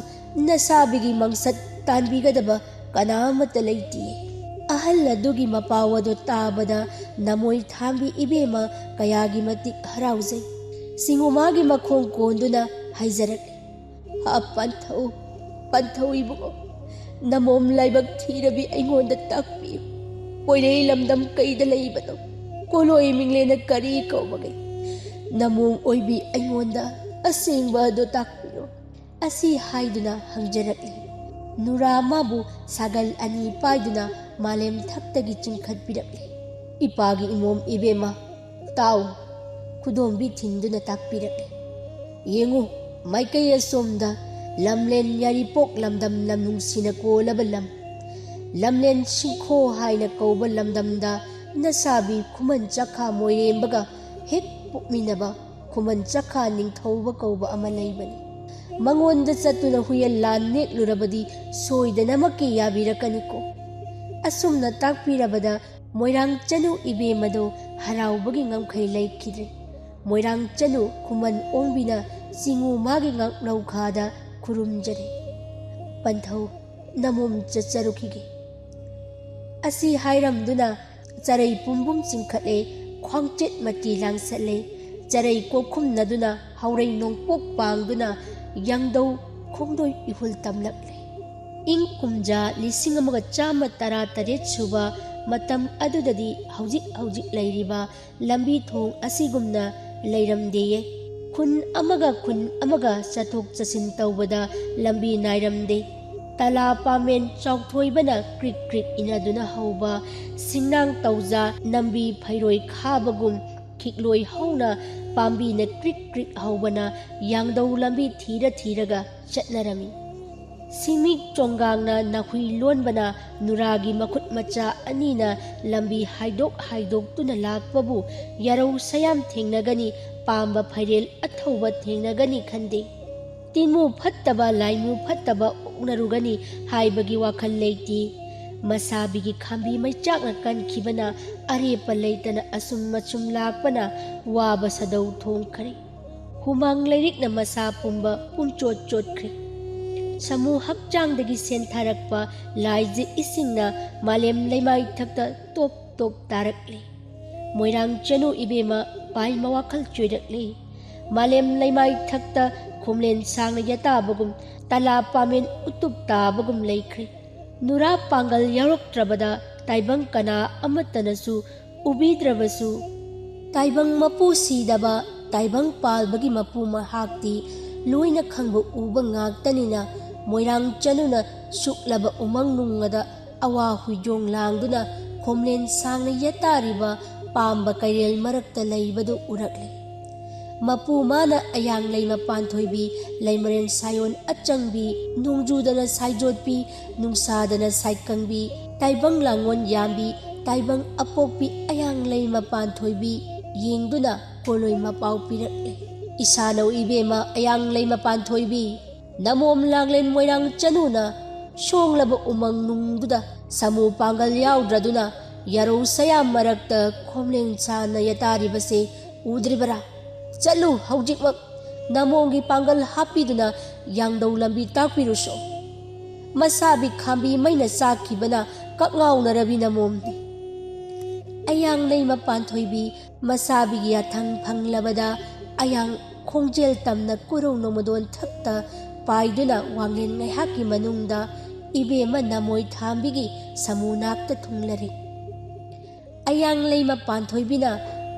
ꯅꯁꯥꯕꯤꯒꯤ ꯃꯪꯁꯠ ꯇꯥꯟꯕꯤꯒꯗꯕ ꯀꯅꯥ ꯑꯃꯠꯇ ꯂꯩꯇꯦ"꯫ ꯑꯍꯜ ꯑꯗꯨꯒꯤ ꯃꯄꯥꯎ ꯑꯗꯨ ꯇꯥꯕꯗ ꯅꯃꯣꯏ ꯊꯥꯡꯕꯤ ꯏꯕꯦꯝꯃ ꯀꯌꯥꯒꯤ ꯃꯇꯤꯛ ꯍꯔꯥꯎꯖꯩ꯫ ꯁꯤꯡꯉꯨꯃꯥꯒꯤ ꯃꯈꯣꯡ ꯀꯣꯟꯗꯨꯅ ꯍꯥꯏꯖꯔꯛꯂꯤ, "ꯍꯥ ꯄꯟꯊꯧ, ꯄꯟꯊꯧ ꯏꯕꯨꯡꯉꯣ, ꯅꯃꯣꯝ ꯂꯥꯏꯕꯛ ꯊꯤꯔꯕꯤ ꯑꯩꯉꯣꯟꯗ ꯇꯥꯛꯄꯤꯌꯨ꯫ ꯄꯣꯏꯔꯩ ꯂꯝꯗꯝ ꯀꯩꯗ ꯂꯩꯕꯅꯣ? ꯀꯣꯂꯣꯏ ꯃꯤꯡꯂꯦꯟꯅ ꯀꯔꯤ ꯀꯧꯕꯒꯦ? ꯅꯃꯣꯝ ꯑꯣꯏꯕꯤ, ꯑꯩꯉꯣꯟꯗ ꯑꯁꯦꯡꯕ ꯑꯗꯨ ꯇꯥꯛꯄꯤꯔꯣ꯫ ꯑꯁꯤ ꯍꯥꯏꯗꯨꯅ ꯍꯪꯖꯔꯛꯂꯤ꯫ ꯅꯨꯔꯥ ꯃꯥꯕꯨ ꯁꯥꯒꯜ ꯑꯅꯤ ꯄꯥꯏꯗꯨꯅ ꯃꯥꯂꯦꯝ ꯊꯛꯇꯒꯤ ꯆꯤꯡꯈꯠꯄꯤꯔꯛꯂꯤ꯫ ꯏꯄꯥꯒꯤ ꯏꯃꯣꯝ ꯏꯕꯦꯝꯃ, ꯇꯥꯎ, ꯈꯨꯗꯣꯝꯕꯤ ꯊꯤꯟꯗꯨꯅ ꯇꯥꯛꯄꯤꯔꯛꯂꯤ꯫ ꯌꯦꯡꯉꯨ, ꯃꯥꯏꯀꯩ ꯑꯁꯣꯝꯗ ꯂꯝꯂꯦꯟ ꯌꯥꯏꯔꯤꯄꯣꯛ ꯂꯝꯗꯝ ꯂꯝ ꯅꯨꯡꯁꯤꯅ ꯀꯣꯜꯂꯕ ꯂꯝ, ꯂꯝꯂꯦꯟ ꯁꯤꯡꯈꯣ ꯍꯥꯏꯅ ꯀꯧꯕ ꯂꯝꯗꯝꯗ ꯅꯁꯥꯕꯤ ꯈꯨꯃꯟ ꯆꯈꯥ ꯃꯣꯏꯔꯦꯝꯕꯒ ꯍꯦꯛ ꯄꯣꯛꯃꯤꯟꯅꯕ ꯈꯨꯃꯟ ꯆꯈꯥ ꯅꯤꯡꯊꯧꯕ ꯀꯧꯕ ꯑꯃ ꯂꯩꯕꯅꯤ꯫ ꯃꯉꯣꯟꯗ ꯆꯠꯇꯨꯅ ꯍꯨꯌꯦꯟ ꯂꯥꯟ ꯅꯦꯛꯂꯨꯔꯕꯗꯤ ꯁꯣꯏꯗꯅꯃꯛꯀꯤ ꯌꯥꯕꯤꯔꯛꯀꯅꯤꯀꯣ꯫ ꯑꯁꯨꯝꯅ ꯇꯥꯛꯄꯤꯔꯕꯗ ꯃꯣꯏꯔꯥꯡ ꯆꯅꯨ ꯏꯕꯦꯝꯃꯗꯣ ꯍꯔꯥꯎꯕꯒꯤ ꯉꯝꯈꯩ ꯂꯩꯈꯤꯗ꯭ꯔꯦ꯫ ꯃꯣꯏꯔꯥꯡ ꯆꯅꯨ ꯈꯨꯃꯟ ꯑꯣꯡꯕꯤꯅ ꯆꯤꯉꯨ ꯃꯥꯒꯤ ꯉꯥꯛꯂꯧꯈꯥꯗ ꯈꯨꯔꯨꯝꯖꯔꯤ꯫ ꯄꯟꯊꯧ, ꯅꯃꯣꯝ ꯆꯠꯆꯔꯨꯈꯤꯒꯦ꯫ ꯑꯁꯤ ꯍꯥꯏꯔꯝꯗꯨꯅ ꯆꯔꯩ ꯄꯨꯝꯕꯨꯝ ꯆꯤꯡꯈꯠꯂꯦ, ꯈ꯭ꯋꯥꯡꯆꯦꯠ ꯃꯇꯤ ꯂꯥꯡꯁꯠꯂꯦ, ꯆꯔꯩ ꯀꯣꯛꯈꯨꯝꯅꯗꯨꯅ ꯍꯥꯎꯔꯩ ꯅꯣꯡꯄꯣꯛ ꯄꯥꯡꯗꯨꯅ ꯌꯥꯡꯗꯧ ꯈꯣꯡꯗꯣꯏ ꯏꯍꯨꯜ ꯇꯝꯂꯛꯂꯦ꯫ ꯏꯪ ꯀꯨꯝꯖꯥ ꯂꯤꯁꯤꯡ ꯑꯃꯒ ꯆꯥꯝꯃ ꯇꯔꯥ ꯇꯔꯦꯠ ꯁꯨꯕ ꯃꯇꯝ ꯑꯗꯨꯗꯗꯤ ꯍꯧꯖꯤꯛ ꯍꯧꯖꯤꯛ ꯂꯩꯔꯤꯕ ꯂꯝꯕꯤ ꯊꯣꯡ ꯑꯁꯤꯒꯨꯝꯅ ꯂꯩꯔꯝꯗꯦꯌꯦ꯫ ꯈꯨꯟ ꯑꯃꯒ ꯈꯨꯟ ꯑꯃꯒ ꯆꯠꯊꯣꯛ ꯆꯠꯁꯤꯟ ꯇꯧꯕꯗ ꯂꯝꯕꯤ ꯅꯥꯏꯔꯝꯗꯦ꯫ ꯇꯂꯥ ꯄꯥꯃꯦꯟ ꯆꯥꯎꯊꯣꯏꯕꯅ ꯀ꯭ꯔꯤꯛ ꯀ꯭ꯔꯤꯛ ꯏꯅꯗꯨꯅ ꯍꯧꯕ ꯁꯤꯡꯅꯥꯡ ꯇꯧꯖꯥ ꯅꯝꯕꯤ ꯐꯩꯔꯣꯏ ꯈꯥꯕꯒꯨꯝ ꯈꯤꯛꯂꯣꯏ ꯍꯧꯅ ꯄꯥꯝꯕꯤꯅ ꯀ꯭ꯔꯤꯛ ꯀ꯭ꯔꯤꯛ ꯍꯧꯕꯅ ꯌꯥꯡꯗꯧ ꯂꯝꯕꯤ ꯊꯤꯔ ꯊꯤꯔꯒ ꯆꯠꯅꯔꯝꯃꯤ꯫ ꯁꯤꯡꯃꯤꯛ ꯆꯣꯡꯒꯥꯡꯅ ꯅꯥꯍꯨꯏ ꯂꯣꯟꯕꯅ ꯅꯨꯔꯥꯒꯤ ꯃꯈꯨꯠ ꯃꯆꯥ ꯑꯅꯤꯅ ꯂꯝꯕꯤ ꯍꯥꯏꯗꯣꯛ ꯍꯥꯏꯗꯣꯛꯇꯨꯅ ꯂꯥꯛꯄꯕꯨ ꯌꯥꯔꯧ ꯁꯌꯥꯝ ꯊꯦꯡꯅꯒꯅꯤ, ꯄꯥꯝꯕ ꯐꯩꯔꯦꯜ ꯑꯊꯧꯕ ꯊꯦꯡꯅꯒꯅꯤ ꯈꯟꯗꯦ꯫ ꯇꯤꯟꯃꯨ ꯐꯠꯇꯕ, ꯂꯥꯏꯃꯨ ꯐꯠꯇꯕ ꯑꯣꯛꯅꯔꯨꯒꯅꯤ ꯍꯥꯏꯕꯒꯤ ꯋꯥꯈꯜ ꯂꯩꯇꯦ꯫ ꯃꯁꯥꯕꯤꯒꯤ ꯈꯥꯝꯕꯤ ꯃꯩꯆꯥꯛꯅ ꯀꯟꯈꯤꯕꯅ ꯑꯔꯦꯞꯄ ꯂꯩꯇꯅ ꯑꯁꯨꯝ ꯑꯁꯨꯝ ꯂꯥꯛꯄꯅ ꯋꯥꯕ ꯁꯥꯗꯧ ꯊꯣꯡꯈ꯭ꯔꯦ꯫ ꯍꯨꯃꯥꯡ ꯂꯩꯔꯤꯛꯅ ꯃꯁꯥ ꯄꯨꯝꯕ ꯄꯨꯝꯆꯣꯠ ꯆꯣꯠꯈ꯭ꯔꯦ꯫ ꯁꯥꯃꯨ ꯍꯛꯆꯥꯡꯗꯒꯤ ꯁꯦꯟꯊꯔꯛꯄ ꯂꯥꯏꯖ ꯏꯁꯤꯡꯅ ꯃꯥꯂꯦꯝ ꯂꯩꯃꯥꯏ ꯊꯛꯇ ꯇꯣꯞ ꯇꯣꯞ ꯇꯥꯔꯛꯂꯤ꯫ ꯃꯣꯏꯔꯥꯡ ꯆꯅꯨ ꯏꯕꯦꯝꯃ ꯄꯥꯏ ꯃꯋꯥꯈꯜ ꯆꯣꯏꯔꯛꯂꯤ꯫ ꯃꯥꯂꯦꯝ ꯂꯩꯃꯥꯏ ꯊꯛꯇ ꯈꯣꯝꯂꯦꯟ ꯁꯥꯡꯅ ꯌꯥꯇꯥꯕꯒꯨꯝ, ꯇꯂꯥ ꯄꯥꯃꯦꯟ ꯎꯇꯨꯞ ꯇꯥꯕꯒꯨꯝ ꯂꯩꯈ꯭ꯔꯦ꯫ ꯅꯨꯔꯥ ꯄꯥꯡꯒꯜ ꯌꯥꯎꯔꯛꯇ꯭ꯔꯕꯗ ꯇꯥꯏꯕꯪ ꯀꯅꯥ ꯑꯃꯠꯇꯅꯁꯨ ꯎꯕꯤꯗ꯭ꯔꯕꯁꯨ, ꯇꯥꯏꯕꯪ ꯃꯄꯨ ꯁꯤꯗꯕ, ꯇꯥꯏꯕꯪ ꯄꯥꯜꯕꯒꯤ ꯃꯄꯨ ꯃꯍꯥꯛꯇꯤ ꯂꯣꯏꯅ ꯈꯪꯕ ꯎꯕ ꯉꯥꯛꯇꯅꯤꯅ, ꯃꯣꯏꯔꯥꯡ ꯆꯅꯨꯅ ꯁꯨꯛꯂꯕ ꯎꯃꯪ ꯅꯨꯡꯉꯗ ꯑꯋꯥ ꯍꯨꯏꯖꯣꯡ ꯂꯥꯡꯗꯨꯅ ꯈꯣꯝꯂꯦꯟ ꯁꯥꯡꯅ ꯌꯦꯠꯇꯥꯔꯤꯕ ꯄꯥꯝꯕ ꯀꯩꯔꯦꯜ ꯃꯔꯛꯇ ꯂꯩꯕꯗꯨ ꯎꯔꯛꯂꯦ꯫ ꯃꯄꯨ ꯃꯥꯅ ꯑꯌꯥꯡ ꯂꯩꯃ ꯄꯥꯟꯊꯣꯏꯕꯤ, ꯂꯩꯃꯔꯦꯟ ꯁꯥꯌꯣꯟ ꯑꯆꯪꯕꯤ, ꯅꯣꯡꯖꯨꯗꯅ ꯁꯥꯏꯖꯣꯠꯄꯤ, ꯅꯨꯡꯁꯥꯗꯅ ꯁꯥꯏꯀꯪꯕꯤ, ꯇꯥꯏꯕꯪ ꯂꯥꯡꯉꯣꯟ ꯌꯥꯝꯕꯤ, ꯇꯥꯏꯕꯪ ꯑꯄꯣꯛꯄꯤ ꯑꯌꯥꯡ ꯂꯩꯃ ꯄꯥꯟꯊꯣꯏꯕꯤ ꯌꯦꯡꯗꯨꯅ ꯄꯣꯂꯣꯏ ꯃꯄꯥꯎ ꯄꯤꯔꯛꯂꯦ꯫ ꯏꯁꯥꯅꯧ ꯏꯕꯦꯝꯃ ꯑꯌꯥꯡ ꯂꯩꯃ ꯄꯥꯟꯊꯣꯏꯕꯤ, ꯅꯃꯣꯝ ꯂꯥꯡꯂꯦꯟ ꯃꯣꯏꯔꯥꯡ ꯆꯅꯨꯅ ꯁꯣꯡꯂꯕ ꯎꯃꯪ ꯅꯨꯡꯗꯨꯗ ꯁꯥꯃꯨ ꯄꯥꯡꯒꯜ ꯌꯥꯎꯗ꯭ꯔꯗꯨꯅ ꯌꯥꯔꯧ ꯁꯌꯥꯝ ꯃꯔꯛꯇ ꯈꯣꯝꯂꯦꯟ ꯁꯥꯟꯅ ꯌꯦꯇꯥꯔꯤꯕꯁꯦ ꯎꯗ꯭ꯔꯤꯕꯔꯥ? ꯆꯠꯂꯨ ꯍꯧꯖꯤꯛꯃꯛ ꯅꯃꯣꯝꯒꯤ ꯄꯥꯡꯒꯜ ꯍꯥꯞꯄꯤꯗꯨꯅ ꯌꯥꯡꯗꯧ ꯂꯝꯕꯤ ꯇꯥꯛꯄꯤꯔꯨꯁꯣ꯫ ꯃꯁꯥꯕꯤ ꯈꯥꯝꯕꯤ ꯃꯩꯅ ꯆꯥꯛꯈꯤꯕꯅ ꯀꯛꯉꯥꯎꯅꯔꯕꯤ ꯅꯃꯣꯝꯅꯤ꯫ ꯑꯌꯥꯡ ꯂꯩꯃ ꯄꯥꯟꯊꯣꯏꯕꯤ ꯃꯁꯥꯕꯤꯒꯤ ꯌꯥꯊꯪ ꯐꯪꯂꯕꯗ ꯑꯌꯥꯡ ꯈꯣꯡꯖꯦꯜ ꯇꯝꯅ ꯀꯨꯔꯧ ꯅꯣꯡꯃꯗꯣꯟ ꯊꯛꯇ ꯄꯥꯏꯗꯨꯅ ꯋꯥꯡꯂꯦꯟ ꯉꯥꯏꯍꯥꯛꯀꯤ ꯃꯅꯨꯡꯗ ꯏꯕꯦꯝꯃ ꯅꯃꯣꯏ ꯊꯥꯝꯕꯤꯒꯤ ꯁꯃꯨ ꯅꯥꯛꯇ ꯊꯨꯡꯂꯔꯦ꯫ ꯑꯌꯥꯡ ꯂꯩꯃ ꯄꯥꯟꯊꯣꯏꯕꯤꯅ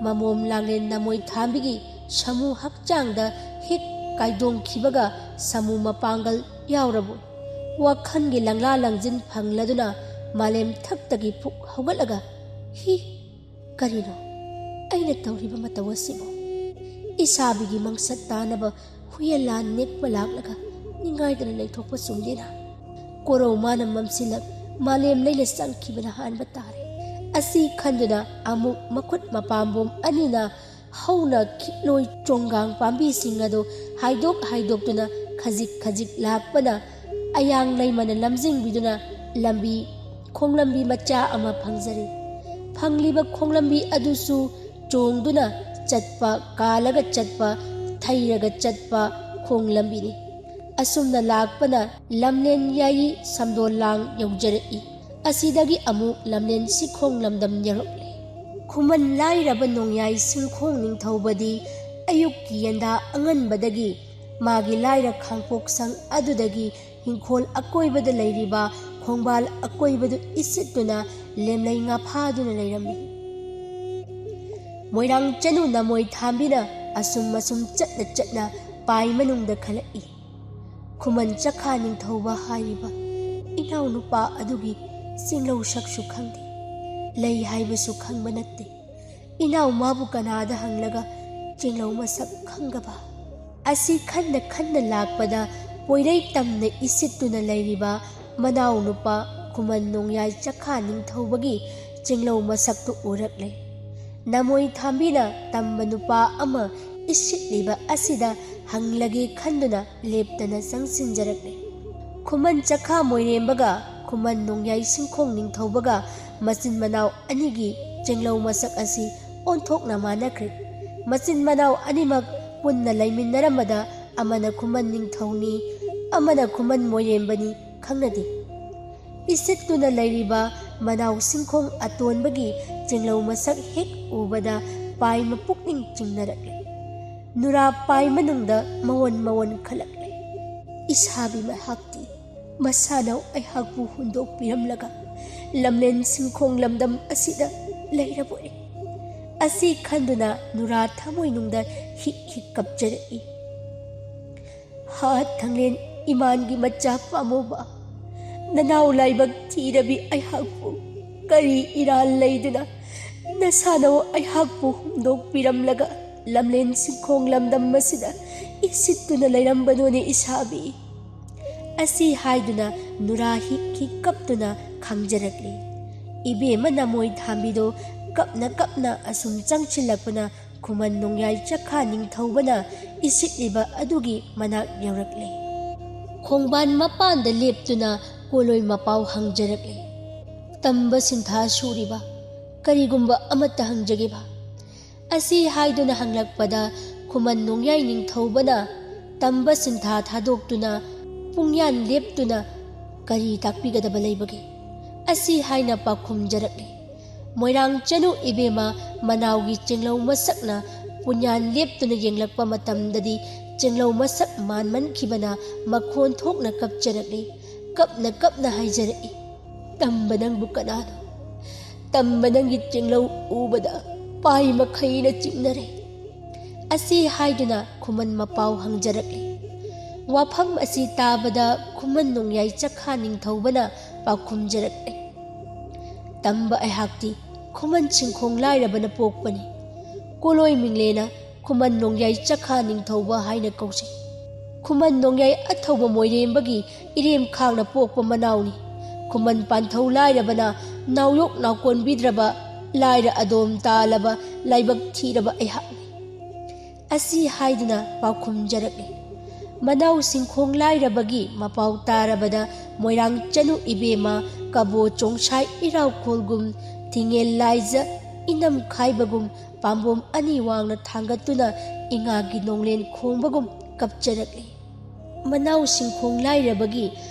ꯃꯃꯣꯝ ꯂꯥꯡꯂꯦꯟ ꯅꯃꯣꯏ ꯊꯥꯝꯕꯤꯒꯤ ꯁꯃꯨ ꯍꯛꯆꯥꯡꯗ ꯍꯦꯛ ꯀꯥꯏꯗꯣꯡꯈꯤꯕꯒ ꯁꯃꯨ ꯃꯄꯥꯡꯒꯜ ꯌꯥꯎꯔꯕꯣꯏ ꯋꯥꯈꯜꯒꯤ ꯂꯪꯂꯥ ꯂꯪꯖꯤꯟ ꯐꯪꯂꯗꯨꯅ ꯃꯥꯂꯦꯝ ꯊꯛꯇꯒꯤ ꯐꯨꯛ ꯍꯧꯒꯠꯂꯒ, "ꯍꯤ, ꯀꯔꯤꯅꯣ ꯑꯩꯅ ꯇꯧꯔꯤꯕ ꯃꯇꯧ ꯑꯁꯤꯕꯨ? ꯏꯁꯥꯕꯤꯒꯤ ꯃꯪꯁꯠ ꯇꯥꯅꯕ ꯍꯨꯌꯦꯟꯂꯥꯟ ꯅꯦꯛꯄ ꯂꯥꯛꯂꯒ ꯅꯤꯡꯉꯥꯏꯗꯅ ꯂꯩꯊꯣꯛꯄ ꯆꯨꯝꯗꯦꯅ?" ꯀꯣꯔꯧ ꯃꯥꯅ ꯃꯝꯁꯤꯜꯂꯛ ꯃꯥꯂꯦꯝ ꯂꯩꯅ ꯆꯪꯈꯤꯕꯅ ꯍꯥꯟꯕ ꯇꯥꯔꯦ꯫ ꯑꯁꯤ ꯈꯟꯗꯨꯅ ꯑꯃꯨꯛ ꯃꯈꯨꯠ ꯃꯄꯥꯝꯕꯣꯝ ꯑꯅꯤꯅ ꯍꯧꯅ ꯈꯤꯠꯂꯣꯏ ꯆꯣꯡꯒꯥꯡ ꯄꯥꯝꯕꯤꯁꯤꯡ ꯑꯗꯨ ꯍꯥꯏꯗꯣꯛ ꯍꯥꯏꯗꯣꯛꯇꯨꯅ ꯈꯖꯤꯛ ꯈꯖꯤꯛ ꯂꯥꯛꯄꯅ ꯑꯌꯥꯡ ꯂꯩꯃꯅ ꯂꯝꯖꯤꯡꯕꯤꯗꯨꯅ ꯂꯝꯕꯤ, ꯈꯣꯡꯂꯝꯕꯤ ꯃꯆꯥ ꯑꯃ ꯐꯪꯖꯔꯦ꯫ ꯐꯪꯂꯤꯕ ꯈꯣꯡꯂꯝꯕꯤ ꯑꯗꯨꯁꯨ ꯆꯣꯡꯗꯨꯅ ꯆꯠꯄ, ꯀꯥꯜꯂꯒ ꯆꯠꯄ, ꯊꯩꯔꯒ ꯆꯠꯄ ꯈꯣꯡꯂꯝꯕꯤꯅꯤ꯫ ꯑꯁꯨꯝꯅ ꯂꯥꯛꯄꯅ ꯂꯝꯂꯦꯟ ꯌꯥꯏ ꯁꯝꯗꯣꯟ ꯂꯥꯡ ꯌꯧꯖꯔꯛꯏ꯫ ꯑꯁꯤꯗꯒꯤ ꯑꯃꯨꯛ ꯂꯝꯂꯦꯟ ꯁꯤꯈꯣꯡ ꯂꯝꯗꯝ ꯌꯧꯔꯛꯂꯦ꯫ ꯈꯨꯃꯟ ꯂꯥꯏꯔꯕ ꯅꯣꯡꯌꯥꯏ ꯁꯤꯡꯈꯣꯡ ꯅꯤꯡꯊꯧꯕꯗꯤ ꯑꯌꯨꯛꯀꯤ ꯌꯦꯟꯗꯥ ꯑꯉꯟꯕꯗꯒꯤ ꯃꯥꯒꯤ ꯂꯥꯏꯔ ꯈꯥꯡꯄꯣꯛꯁꯪ ꯑꯗꯨꯗꯒꯤ ꯏꯪꯈꯣꯜ ꯑꯀꯣꯏꯕꯗ ꯂꯩꯔꯤꯕ ꯈꯣꯡꯕꯥꯜ ꯑꯀꯣꯏꯕꯗꯨ ꯏꯁꯤꯠꯇꯨꯅ ꯂꯦꯝꯂꯩ ꯉꯥ ꯐꯥꯗꯨꯅ ꯂꯩꯔꯝꯃꯤ꯫ ꯃꯣꯏꯔꯥꯡ ꯆꯅꯨ ꯅꯃꯣꯏ ꯊꯥꯝꯕꯤꯅ ꯑꯁꯨꯝ ꯑꯁꯨꯝ ꯆꯠꯅ ꯆꯠꯅ ꯄꯥꯏ ꯃꯅꯨꯡꯗ ꯈꯜꯂꯛꯏ꯫ ꯈꯨꯃꯟ ꯆꯈꯥ ꯅꯤꯡꯊꯧꯕ ꯍꯥꯏꯔꯤꯕ ꯏꯅꯥꯎꯅꯨꯄꯥ ꯑꯗꯨꯒꯤ ꯆꯤꯡꯂꯧ ꯁꯛꯁꯨ ꯈꯪꯗꯦ, ꯂꯩ ꯍꯥꯏꯕꯁꯨ ꯈꯪꯕ ꯅꯠꯇꯦ꯫ ꯏꯅꯥꯎ ꯃꯥꯕꯨ ꯀꯅꯥꯗ ꯍꯪꯂꯒ ꯆꯤꯡꯂꯧ ꯃꯁꯛ ꯈꯪꯒꯕ? ꯑꯁꯤ ꯈꯟꯅ ꯈꯟꯅ ꯂꯥꯛꯄꯗ ꯄꯣꯏꯔꯩ ꯇꯝꯅ ꯏꯁꯤꯠꯇꯨꯅ ꯂꯩꯔꯤꯕ ꯃꯅꯥꯎ ꯅꯨꯄꯥ ꯈꯨꯃꯟ ꯅꯣꯡꯌꯥꯏ ꯆꯈꯥ ꯅꯤꯡꯊꯧꯕꯒꯤ ꯆꯤꯡꯂꯧ ꯃꯁꯛꯇꯨ ꯎꯔꯛꯂꯦ꯫ ꯅꯃꯣꯏ ꯊꯥꯝꯕꯤꯅ ꯇꯝꯕ ꯅꯨꯄꯥ ꯑꯃ ꯏꯁꯤꯠꯂꯤꯕ ꯑꯁꯤꯗ ꯍꯪꯂꯒꯦ ꯈꯟꯗꯨꯅ ꯂꯦꯞꯇꯅ ꯆꯪꯁꯤꯟꯖꯔꯛꯂꯦ꯫ ꯈꯨꯃꯟ ꯆꯈꯥ ꯃꯣꯏꯔꯦꯝꯕꯒ ꯈꯨꯃꯟ ꯅꯣꯡꯌꯥꯏ ꯁꯤꯡꯈꯣꯡ ꯅꯤꯡꯊꯧꯕꯒ ꯃꯆꯤꯟ ꯃꯅꯥꯎ ꯑꯅꯤꯒꯤ ꯆꯤꯡꯂꯧ ꯃꯁꯛ ꯑꯁꯤ ꯑꯣꯟꯊꯣꯛꯅ ꯃꯥꯟꯅꯈ꯭ꯔꯦ꯫ ꯃꯆꯤꯟ ꯃꯅꯥꯎ ꯑꯅꯤꯃꯛ ꯄꯨꯟꯅ ꯂꯩꯃꯤꯟꯅꯔꯝꯕꯗ ꯑꯃꯅ ꯈꯨꯃꯟ ꯅꯤꯡꯊꯧꯅꯤ, ꯑꯃꯅ ꯈꯨꯃꯟ ꯃꯣꯏꯔꯦꯝꯕꯅꯤ ꯈꯪꯅꯗꯦ꯫ ꯏꯁꯤꯠꯇꯨꯅ ꯂꯩꯔꯤꯕ ꯃꯅꯥꯎ ꯁꯤꯡꯈꯣꯡ ꯑꯇꯣꯟꯕꯒꯤ ꯆꯤꯡꯂꯧ ꯃꯁꯛ ꯍꯦꯛ ꯎꯕꯗ ꯄꯥꯏ ꯃꯄꯨꯛꯅꯤꯡ ꯆꯤꯡꯅꯔꯛꯂꯦ꯫ ꯅꯨꯔꯥ ꯄꯥꯏ ꯃꯅꯨꯡꯗ ꯃꯋꯣꯟ ꯃꯋꯣꯟ ꯈꯜꯂꯛꯂꯦ꯫ ꯏꯁꯥꯕꯤ ꯃꯍꯥꯛꯇꯤ ꯃꯁꯥꯅ ꯑꯩꯍꯥꯛꯄꯨ ꯍꯨꯟꯗꯣꯛꯄꯤꯔꯝꯂꯒ ꯂꯝꯂꯦꯟ ꯁꯤꯡꯈꯣꯡ ꯂꯝꯗꯝ ꯑꯁꯤꯗ ꯂꯩꯔꯕꯣꯏ꯫ ꯑꯁꯤ ꯈꯟꯗꯨꯅ ꯅꯨꯔꯥ ꯊꯃꯣꯏꯅꯨꯡꯗ ꯍꯤꯛ ꯍꯤꯛ ꯀꯞꯆꯔꯛꯏ꯫ ꯍꯥ ꯊꯥꯡꯂꯦꯟ ꯏꯃꯥꯟꯒꯤ ꯃꯆꯥ ꯄꯥꯝꯃꯨꯕ, ꯅꯅꯥꯎ ꯂꯥꯏꯕꯛ ꯊꯤꯔꯕꯤ ꯑꯩꯍꯥꯛꯄꯨ ꯀꯔꯤ ꯏꯔꯥꯜ ꯂꯩꯗꯨꯅ ꯅꯁꯥꯅ ꯑꯩꯍꯥꯛꯄꯨ ꯍꯨꯟꯗꯣꯛꯄꯤꯔꯝꯂꯒ ꯂꯝꯂꯦꯟ ꯁꯤꯡꯈꯣꯡ ꯂꯝꯗꯝ ꯑꯁꯤꯗ ꯏꯁꯤꯠꯇꯨꯅ ꯂꯩꯔꯝꯕꯅꯣꯅꯦ ꯏꯁꯥꯕꯤ? ꯑꯁꯤ ꯍꯥꯏꯗꯨꯅ ꯅꯨꯔꯥ ꯍꯤꯛ ꯍꯤꯛ ꯀꯞꯇꯨꯅ ꯈꯥꯡꯖꯔꯛꯂꯤ꯫ ꯏꯕꯦꯝꯃ ꯅꯃꯣꯏ ꯊꯥꯝꯕꯤꯗꯣ ꯀꯞꯅ ꯀꯞꯅ ꯑꯁꯨꯝ ꯆꯪꯁꯤꯜꯂꯛꯄꯅ ꯈꯨꯃꯟ ꯅꯣꯡꯌꯥꯏ ꯆꯈꯥ ꯅꯤꯡꯊꯧꯕꯅ ꯏꯁꯤꯠꯂꯤꯕ ꯑꯗꯨꯒꯤ ꯃꯅꯥꯛ ꯌꯧꯔꯛꯂꯦ꯫ ꯈꯣꯡꯕꯥꯟ ꯃꯄꯥꯟꯗ ꯂꯦꯞꯇꯨꯅ ꯀꯣꯂꯣꯏ ꯃꯄꯥꯎ ꯍꯪꯖꯔꯛꯂꯦ꯫ ꯇꯝꯕ ꯁꯤꯟꯊꯥ ꯁꯨꯔꯤꯕ, ꯀꯔꯤꯒꯨꯝꯕ ꯑꯃꯠꯇ ꯍꯪꯖꯒꯦꯕ? ꯑꯁꯤ ꯍꯥꯏꯗꯨꯅ ꯍꯪꯂꯛꯄꯗ ꯈꯨꯃꯟ ꯅꯣꯡꯌꯥꯏ ꯅꯤꯡꯊꯧꯕꯅ ꯇꯝꯕ ꯁꯤꯟꯊꯥ ꯊꯥꯗꯣꯛꯇꯨꯅ ꯄꯨꯡꯌꯥꯟ ꯂꯦꯞꯇꯨꯅ ꯀꯔꯤ ꯇꯥꯛꯄꯤꯒꯗꯕ ꯂꯩꯕꯒꯦ? ꯑꯁꯤ ꯍꯥꯏꯅ ꯄꯥꯎꯈꯨꯝꯖꯔꯛꯂꯦ꯫ ꯃꯣꯏꯔꯥꯡ ꯆꯅꯨ ꯏꯕꯦꯝꯃ ꯃꯅꯥꯎꯒꯤ ꯆꯤꯡꯂꯧ ꯃꯁꯛꯅ ꯄꯨꯡꯌꯥꯟ ꯂꯦꯞꯇꯨꯅ ꯌꯦꯡꯂꯛꯄ ꯃꯇꯝꯗꯗꯤ ꯆꯤꯡꯂꯧ ꯃꯁꯛ ꯃꯥꯟꯃꯟꯈꯤꯕꯅ ꯃꯈꯣꯟ ꯊꯣꯛꯅ ꯀꯞꯆꯔꯛꯂꯤ꯫ ꯀꯞꯅ ꯀꯞꯅ ꯍꯥꯏꯖꯔꯛꯏ, "ꯇꯝꯕ ꯅꯪꯕꯨ ꯀꯅꯥꯅꯣ? ꯇꯝꯕ ꯅꯪꯒꯤ ꯆꯤꯡꯂꯧ ꯎꯕꯗ ꯄꯥꯏ ꯃꯈꯩꯅ ꯆꯤꯡꯅꯔꯦ꯫ ꯑꯁꯤ ꯍꯥꯏꯗꯨꯅ ꯈꯨꯃꯟ ꯃꯄꯥꯎ ꯍꯪꯖꯔꯛꯂꯤ꯫ ꯋꯥꯐꯝ ꯑꯁꯤ ꯇꯥꯕꯗ ꯈꯨꯃꯟ ꯅꯣꯡꯌꯥꯏ ꯆꯈꯥ ꯅꯤꯡꯊꯧꯕꯅ ꯄꯥꯎꯈꯨꯝꯖꯔꯛꯂꯤ꯫ ꯇꯝꯕ ꯑꯩꯍꯥꯛꯇꯤ ꯈꯨꯃꯟ ꯁꯤꯡꯈꯣꯡ ꯂꯥꯏꯔꯕꯅ ꯄꯣꯛꯄꯅꯤ꯫ ꯀꯣꯂꯣꯏ ꯃꯤꯡꯂꯦꯅ ꯈꯨꯃꯟ ꯅꯣꯡꯌꯥꯏ ꯆꯈꯥ ꯅꯤꯡꯊꯧꯕ ꯍꯥꯏꯅ ꯀꯧꯖꯩ꯫ ꯈꯨꯃꯟ ꯅꯣꯡꯌꯥꯏ ꯑꯊꯧꯕ ꯃꯣꯏꯔꯦꯝꯕꯒꯤ ꯏꯔꯦꯝ ꯈꯥꯡꯅ ꯄꯣꯛꯄ ꯃꯅꯥꯎꯅꯤ꯫ ꯈꯨꯃꯟ ꯄꯥꯟꯊꯧ ꯂꯥꯏꯔꯕꯅ ꯅꯥꯎꯌꯣꯛ ꯅꯥꯎꯀꯣꯟꯕꯤꯗ꯭ꯔꯕ, ꯂꯥꯏꯔ ꯑꯗꯣꯝ ꯇꯥꯂꯕ, ꯂꯥꯏꯕꯛ ꯊꯤꯔꯕ ꯑꯩꯍꯥꯛꯅꯤ꯫ ꯑꯁꯤ ꯍꯥꯏꯗꯨꯅ ꯄꯥꯎꯈꯨꯝꯖꯔꯛꯂꯤ꯫ ꯃꯅꯥꯎ ꯁꯤꯡꯈꯣꯡ ꯂꯥꯏꯔꯕꯒꯤ ꯃꯄꯥꯎ ꯇꯥꯔꯕꯗ ꯃꯣꯏꯔꯥꯡ ꯆꯅꯨ ꯏꯕꯦꯝꯃ ꯀꯕꯣ ꯆꯣꯡꯁꯥꯏ ꯏꯔꯥꯎꯈꯣꯜꯒꯨꯝ, ꯊꯤꯡꯉꯦꯜ ꯂꯥꯏꯖ ꯏꯅꯝ ꯈꯥꯏꯕꯒꯨꯝ, ꯄꯥꯝꯕꯣꯝ ꯑꯅꯤ ꯋꯥꯡꯅ ꯊꯥꯡꯒꯠꯇꯨꯅ ꯏꯉꯥꯒꯤ ꯅꯣꯡꯂꯦꯟ ꯈꯣꯡꯕꯒꯨꯝ ꯀꯞꯆꯔꯛꯂꯤ꯫ ꯃꯅꯥꯎ ꯁꯤꯡꯈꯣꯡ ꯂꯥꯏꯔꯕꯒꯤ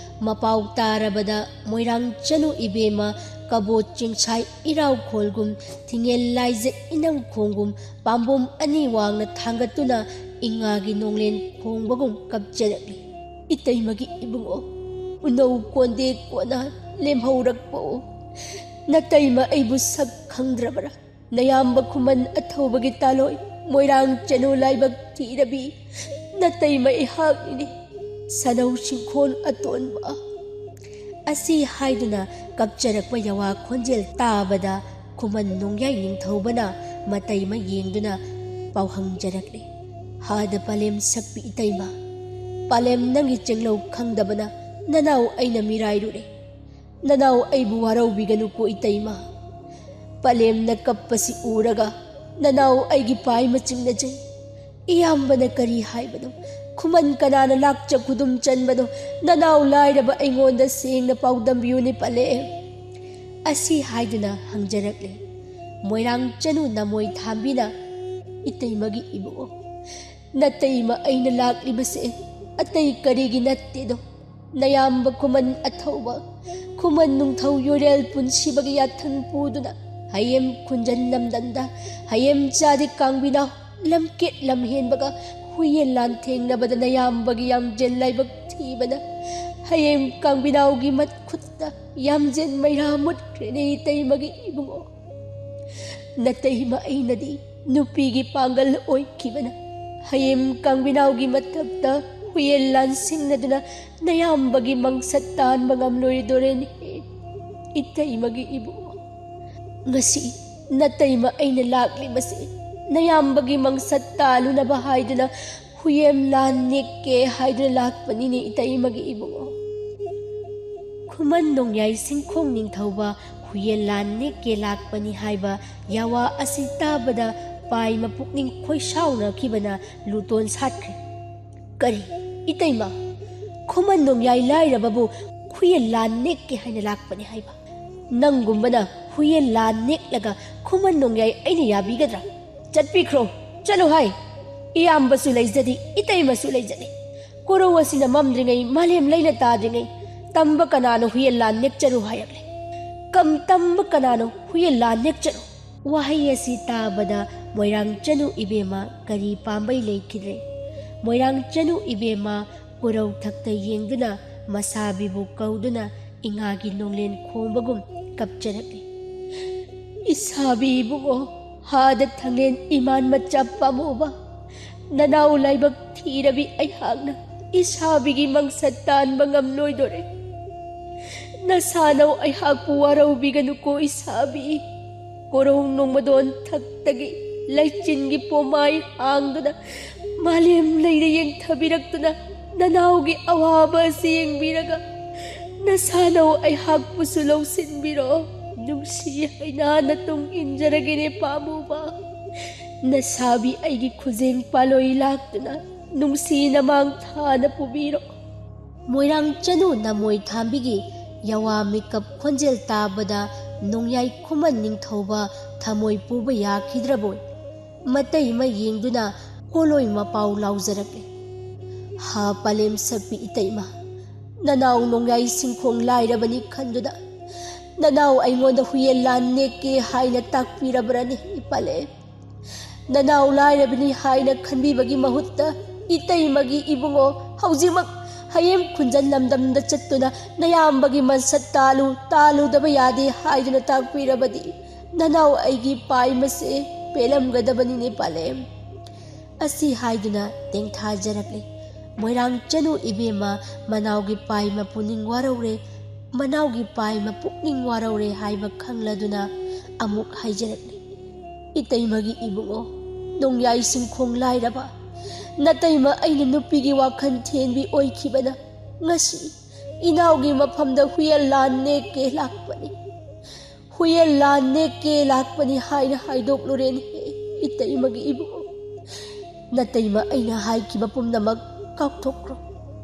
ꯃꯄꯥꯎ ꯇꯥꯔꯕꯗ ꯃꯣꯏꯔꯥꯡ ꯆꯅꯨ ꯏꯕꯦꯝꯃ ꯀꯕꯣ ꯆꯤꯡꯁꯥꯏ ꯏꯔꯥꯎꯈꯣꯜꯒꯨꯝ, ꯊꯤꯡꯉꯦꯜ ꯂꯥꯏꯖ ꯏꯅꯝ ꯈꯣꯡꯒꯨꯝ, ꯄꯥꯝꯕꯣꯝ ꯑꯅꯤ ꯋꯥꯡꯅ ꯊꯥꯡꯒꯠꯇꯨꯅ ꯏꯉꯥꯒꯤ ꯅꯣꯡꯂꯦꯟ ꯈꯣꯡꯕꯒꯨꯝ ꯀꯞꯆꯔꯛꯂꯤ꯫ ꯏꯇꯩꯃꯒꯤ ꯏꯕꯨꯡꯉꯣ, ꯎꯅꯧ ꯀꯣꯟꯗꯦ ꯀꯣꯟꯅ ꯂꯦꯝꯍꯧꯔꯛꯄꯑꯣ꯫ ꯅꯇꯩꯃ ꯑꯩꯕꯨ ꯁꯛ ꯈꯪꯗ꯭ꯔꯕꯔꯥ? ꯅꯌꯥꯝꯕ ꯈꯨꯃꯟ ꯑꯊꯧꯕꯒꯤ ꯇꯥꯂꯣꯏ ꯃꯣꯏꯔꯥꯡ ꯆꯅꯨ ꯂꯥꯏꯕꯛ ꯊꯤꯔꯕꯤ ꯅꯇꯩꯃ ꯑꯩꯍꯥꯛꯅꯤꯅꯦ, ꯁꯅꯧ ꯁꯤꯡꯈꯣꯟ ꯑꯇꯣꯟꯕ꯫ ꯑꯁꯤ ꯍꯥꯏꯗꯨꯅ ꯀꯞꯆꯔꯛꯄ ꯌꯥꯋꯥ ꯈꯣꯟꯖꯦꯜ ꯇꯥꯕꯗ ꯈꯨꯃꯟ ꯅꯣꯡꯌꯥꯏ ꯅꯤꯡꯊꯧꯕꯅ ꯃꯇꯩꯃ ꯌꯦꯡꯗꯨꯅ ꯄꯥꯎꯍꯪꯖꯔꯛꯂꯤ꯫ ꯍꯥꯗ ꯄꯥꯂꯦꯝ ꯁꯛꯄꯤ ꯏꯇꯩꯃ, ꯄꯥꯂꯦꯝ ꯅꯪꯒꯤ ꯆꯦꯡꯂꯧ ꯈꯪꯗꯕꯅ ꯅꯅꯥꯎ ꯑꯩꯅ ꯃꯤꯔꯥꯏꯔꯨꯔꯦ꯫ ꯅꯅꯥꯎ ꯑꯩꯕꯨ ꯋꯥꯔꯧꯕꯤꯒꯅꯨꯀꯣ ꯏꯇꯩꯃ꯫ ꯄꯥꯂꯦꯝꯅ ꯀꯞꯄꯁꯤ ꯎꯔꯒ ꯅꯅꯥꯎ ꯑꯩꯒꯤ ꯄꯥꯏ ꯃꯆꯤꯡꯅꯖꯩ꯫ ꯏꯌꯥꯝꯕꯅ ꯀꯔꯤ ꯍꯥꯏꯕꯅꯣ? ꯈꯨꯃꯟ ꯀꯅꯥꯅ ꯂꯥꯛꯆ ꯈꯨꯗꯨꯝ ꯆꯟꯕꯅꯣ? ꯅꯅꯥꯎ ꯂꯥꯏꯔꯕ ꯑꯩꯉꯣꯟꯗ ꯁꯦꯡꯅ ꯄꯥꯎꯗꯝꯕꯤꯌꯨꯅꯦ ꯄꯥꯂꯦꯝ꯫ ꯑꯁꯤ ꯍꯥꯏꯗꯨꯅ ꯍꯪꯖꯔꯛꯂꯦ꯫ ꯃꯣꯏꯔꯥꯡ ꯆꯅꯨ ꯅꯃꯣꯏ ꯊꯥꯝꯕꯤꯅ ꯏꯇꯩꯃꯒꯤ ꯏꯕꯨꯡꯉꯣ, ꯅꯇꯩꯃ ꯑꯩꯅ ꯂꯥꯛꯂꯤꯕꯁꯦ ꯑꯇꯩ ꯀꯔꯤꯒꯤ ꯅꯠꯇꯦꯗꯣ, ꯅꯌꯥꯝꯕ ꯈꯨꯃꯟ ꯑꯊꯧꯕ, ꯈꯨꯃꯟ ꯅꯨꯡꯊꯧ ꯌꯣꯔꯦꯜ ꯄꯨꯟꯁꯤꯕꯒꯤ ꯌꯥꯊꯪ ꯄꯨꯗꯨꯅ ꯍꯌꯦꯝ ꯈꯨꯟꯖꯟ ꯂꯝꯗꯝꯗ ꯍꯌꯦꯝ ꯆꯥꯗꯤ ꯀꯥꯡꯕꯤꯅꯥꯎ ꯂꯝꯀꯦꯠ ꯂꯝꯍꯦꯟꯕꯒ ꯍꯨꯏꯌꯦꯟ ꯂꯥꯟꯊꯦꯡꯅꯕꯗ ꯅꯌꯥꯝꯕꯒꯤ ꯌꯥꯝꯖꯦꯟ ꯂꯥꯏꯕꯛ ꯊꯤꯕꯅ ꯍꯌꯦꯝ ꯀꯥꯡꯕꯤꯅꯥꯎꯒꯤ ꯃꯈꯨꯠꯇ ꯌꯥꯝꯖꯦꯟ ꯃꯩꯔꯥ ꯃꯨꯠꯈ꯭ꯔꯦꯅꯦ ꯏꯇꯩꯃꯒꯤ ꯏꯕꯨꯡꯉꯣ꯫ ꯅꯇꯩꯃ ꯑꯩꯅꯗꯤ ꯅꯨꯄꯤꯒꯤ ꯄꯥꯡꯒꯜ ꯑꯣꯏꯈꯤꯕꯅ ꯍꯌꯦꯡ ꯀꯥꯡꯕꯤꯅꯥꯎꯒꯤ ꯃꯊꯛꯇ ꯍꯨꯌꯦꯟ ꯂꯥꯟꯁꯤꯡꯅꯗꯨꯅ ꯅꯌꯥꯝꯕꯒꯤ ꯃꯪꯁꯠ ꯇꯥꯟꯕ ꯉꯝꯂꯣꯏꯗꯣꯔꯦꯅꯦ꯫ ꯏꯇꯩꯃꯒꯤ ꯏꯕꯨꯡꯉꯣ, ꯉꯁꯤ ꯅꯇꯩꯃ ꯑꯩꯅ ꯂꯥꯛꯂꯤꯕꯁꯤ ꯅꯌꯥꯝꯕꯒꯤ ꯃꯪꯁꯠ ꯇꯥꯜꯂꯨꯅꯕ ꯍꯥꯏꯗꯨꯅ ꯍꯨꯌꯦꯟ ꯂꯥꯟ ꯅꯦꯛꯀꯦ ꯍꯥꯏꯗꯨꯅ ꯂꯥꯛꯄꯅꯤꯅꯦ ꯏꯇꯩꯃꯒꯤ ꯏꯕꯨꯡꯉꯣ꯫ ꯈꯨꯃꯟ ꯅꯣꯡꯌꯥꯏ ꯁꯤꯡꯈꯣꯡ ꯅꯤꯡꯊꯧꯕ ꯍꯨꯌꯦꯟ ꯂꯥꯟ ꯅꯦꯛꯀꯦ ꯂꯥꯛꯄꯅꯤ ꯍꯥꯏꯕ ꯌꯥꯋꯥ ꯑꯁꯤ ꯇꯥꯕꯗ ꯄꯥꯏ ꯃꯄꯨꯛꯅꯤꯡ ꯈꯣꯏꯁꯥꯎꯅꯈꯤꯕꯅ ꯂꯨꯇꯣꯟ ꯁꯥꯠꯈ꯭ꯔꯦ꯫ ꯀꯔꯤ? ꯏꯇꯩꯃ, ꯈꯨꯃꯟ ꯅꯣꯡꯌꯥꯏ ꯂꯥꯏꯔꯕꯕꯨ ꯍꯨꯌꯦꯟ ꯂꯥꯟ ꯅꯦꯛꯀꯦ ꯍꯥꯏꯅ ꯂꯥꯛꯄꯅꯤ ꯍꯥꯏꯕ? ꯅꯪꯒꯨꯝꯕꯅ ꯍꯨꯌꯦꯟ ꯂꯥꯟ ꯅꯦꯛꯂꯒ ꯈꯨꯃꯟ ꯅꯣꯡꯌꯥꯏ ꯑꯩꯅ ꯌꯥꯕꯤꯒꯗ꯭ꯔꯥ? ꯆꯠꯄꯤꯈ꯭ꯔꯣ, ꯆꯠꯂꯨ ꯍꯥꯏ꯫ ꯏꯌꯥꯝꯕꯁꯨ ꯂꯩꯖꯔꯤ, ꯏꯇꯩꯃꯁꯨ ꯂꯩꯖꯔꯤ꯫ ꯀꯣꯔꯧ ꯑꯁꯤꯅ ꯃꯝꯗ꯭ꯔꯤꯉꯩ, ꯃꯥꯂꯦꯝ ꯂꯩꯅ ꯇꯥꯗ꯭ꯔꯤꯉꯩ, ꯇꯝꯕ ꯀꯅꯥꯅꯣ ꯍꯨꯌꯦꯟ ꯂꯥꯟ ꯅꯦꯛꯆꯔꯨ ꯍꯥꯏꯔꯛꯂꯦ? ꯀꯝ ꯇꯝꯕ ꯀꯅꯥꯅꯣ ꯍꯨꯌꯦꯟ ꯂꯥꯟ ꯅꯦꯛꯆꯔꯨ? ꯋꯥꯍꯩ ꯑꯁꯤ ꯇꯥꯕꯗ ꯃꯣꯏꯔꯥꯡ ꯆꯅꯨ ꯏꯕꯦꯝꯃ ꯀꯔꯤ ꯄꯥꯝꯕꯩ ꯂꯩꯈꯤꯗ꯭ꯔꯦ꯫ ꯃꯣꯏꯔꯥꯡ ꯆꯅꯨ ꯏꯕꯦꯝꯃ ꯀꯣꯔꯧ ꯊꯛꯇ ꯌꯦꯡꯗꯨꯅ ꯃꯁꯥꯕꯤꯕꯨ ꯀꯧꯗꯨꯅ ꯏꯉꯥꯒꯤ ꯅꯣꯡꯂꯦꯟ ꯈꯣꯡꯕꯒꯨꯝ ꯀꯞꯆꯔꯛꯂꯤ꯫ ꯏꯁꯥꯕꯤ ꯏꯕꯨꯡꯉꯣ, ꯍꯥꯗ ꯊꯪꯂꯦꯟ ꯏꯃꯥꯟ ꯃꯆꯥ ꯄꯥꯝꯃꯨꯕ, ꯅꯅꯥꯎ ꯂꯥꯏꯕꯛ ꯊꯤꯔꯕꯤ ꯑꯩꯍꯥꯛꯅ ꯏꯁꯥꯕꯤꯒꯤ ꯃꯪꯁꯠ ꯇꯥꯟꯕ ꯉꯝꯂꯣꯏꯗꯣꯔꯦ꯫ ꯅꯁꯥꯅꯧ ꯑꯩꯍꯥꯛꯄꯨ ꯋꯥꯔꯧꯕꯤꯒꯅꯨꯀꯣ ꯏꯁꯥꯕꯤ꯫ ꯀꯣꯔꯧ ꯅꯣꯡꯃꯗꯣꯟ ꯊꯛꯇꯒꯤ ꯂꯩꯆꯤꯟꯒꯤ ꯄꯣꯃꯥꯏ ꯍꯥꯡꯗꯨꯅ ꯃꯥꯂꯦꯝ ꯂꯩꯗ ꯌꯦꯡꯊꯕꯤꯔꯛꯇꯨꯅ ꯅꯅꯥꯎꯒꯤ ꯑꯋꯥꯕ ꯑꯁꯤ ꯌꯦꯡꯕꯤꯔꯒ ꯅꯁꯥꯅꯧ ꯑꯩꯍꯥꯛꯄꯨꯁꯨ ꯂꯧꯁꯤꯟꯕꯤꯔꯣ꯫ ꯅꯨꯡꯁꯤ ꯍꯩꯅꯥꯅ ꯇꯨꯡ ꯏꯟꯖꯔꯒꯦꯅꯦ ꯄꯥꯝꯃꯨꯕ꯫ ꯅꯁꯥꯕꯤ ꯑꯩꯒꯤ ꯈꯨꯖꯦꯡ ꯄꯥꯂꯣꯏ ꯂꯥꯛꯇꯨꯅ ꯅꯨꯡꯁꯤ ꯅꯃꯥꯡ ꯊꯥꯅ ꯄꯨꯕꯤꯔꯣ꯫ ꯃꯣꯏꯔꯥꯡ ꯆꯅꯨ ꯅꯃꯣꯏ ꯊꯥꯝꯕꯤꯒꯤ ꯌꯥꯋꯥ ꯃꯤꯀꯞ ꯈꯣꯟꯖꯦꯜ ꯇꯥꯕꯗ ꯅꯣꯡꯌꯥꯏ ꯈꯨꯃꯟ ꯅꯤꯡꯊꯧꯕ ꯊꯃꯣꯏ ꯄꯨꯕ ꯌꯥꯈꯤꯗ꯭ꯔꯕꯣꯏ ꯃꯇꯩꯃ ꯌꯦꯡꯗꯨꯅ ꯀꯣꯂꯣꯏ ꯃꯄꯥꯎ ꯂꯥꯎꯖꯔꯛꯂꯦ꯫ ꯍꯥ ꯄꯂꯦꯝ ꯁꯛꯄꯤ ꯏꯇꯩꯃ, ꯅꯅꯥꯎ ꯅꯣꯡꯌꯥꯏ ꯁꯤꯡꯈꯣꯡ ꯂꯥꯏꯔꯕꯅꯤ ꯈꯟꯗꯨꯅ ꯅꯅꯥꯎ ꯑꯩꯉꯣꯟꯗ ꯍꯨꯌꯦꯟ ꯂꯥꯟ ꯅꯦꯛꯀꯦ ꯍꯥꯏꯅ ꯇꯥꯛꯄꯤꯔꯕ꯭ꯔꯅꯤ ꯏꯄꯥꯂꯦꯝ? ꯅꯅꯥꯎ ꯂꯥꯏꯔꯕꯅꯤ ꯍꯥꯏꯅ ꯈꯟꯕꯤꯕꯒꯤ ꯃꯍꯨꯠꯇ ꯏꯇꯩꯃꯒꯤ ꯏꯕꯨꯡꯉꯣ ꯍꯧꯖꯤꯛꯃꯛ ꯍꯌꯦꯡ ꯈꯨꯟꯖꯟ ꯂꯝꯗꯝꯗ ꯆꯠꯇꯨꯅ ꯅꯌꯥꯝꯕꯒꯤ ꯃꯁꯛ ꯇꯥꯜꯂꯨ, ꯇꯥꯜꯂꯨꯗꯕ ꯌꯥꯗꯦ ꯍꯥꯏꯗꯨꯅ ꯇꯥꯛꯄꯤꯔꯕꯗꯤ ꯅꯅꯥꯎ ꯑꯩꯒꯤ ꯄꯥꯏꯃꯁꯦ ꯄꯦꯜꯂꯝꯒꯗꯕꯅꯤꯅꯦ ꯄꯥꯂꯦꯝ꯫ ꯑꯁꯤ ꯍꯥꯏꯗꯨꯅ ꯇꯦꯡꯊꯥꯖꯔꯛꯂꯤ꯫ ꯃꯣꯏꯔꯥꯡ ꯆꯅꯨ ꯏꯕꯦꯝꯃ ꯃꯅꯥꯎꯒꯤ ꯄꯥꯏꯃ ꯄꯨꯛꯅꯤꯡ ꯋꯥꯔꯧꯔꯦ, ꯃꯅꯥꯎꯒꯤ ꯄꯥꯏꯃ ꯄꯨꯛꯅꯤꯡ ꯋꯥꯔꯧꯔꯦ ꯍꯥꯏꯕ ꯈꯪꯂꯗꯨꯅ ꯑꯃꯨꯛ ꯍꯥꯏꯖꯔꯛꯂꯤ꯫ ꯏꯇꯩꯃꯒꯤ ꯏꯕꯨꯡꯉꯣ, ꯅꯣꯡꯌꯥꯏ ꯁꯤꯡꯈꯣꯡ ꯂꯥꯏꯔꯕ ꯅꯇꯩꯃ ꯑꯩꯅ ꯅꯨꯄꯤꯒꯤ ꯋꯥꯈꯜ ꯊꯦꯟꯕꯤ ꯑꯣꯏꯈꯤꯕꯅ ꯉꯁꯤ ꯏꯅꯥꯎꯒꯤ ꯃꯐꯝꯗ ꯍꯨꯌꯦꯜ ꯂꯥꯟ ꯅꯦꯛꯀꯦ ꯂꯥꯛꯄꯅꯤ꯫ ꯍꯨꯌꯦꯜ ꯂꯥꯟ ꯅꯦꯛꯀꯦ ꯂꯥꯛꯄꯅꯤ ꯍꯥꯏꯅ ꯍꯥꯏꯗꯣꯛꯂꯨꯔꯦꯅꯦ ꯏꯇꯩꯃꯒꯤ ꯏꯕꯨꯡꯉꯣ꯫ ꯅꯇꯩꯃ ꯑꯩꯅ ꯍꯥꯏꯈꯤꯕ ꯄꯨꯝꯅꯃꯛ ꯀꯥꯎꯊꯣꯛꯈ꯭ꯔꯣ꯫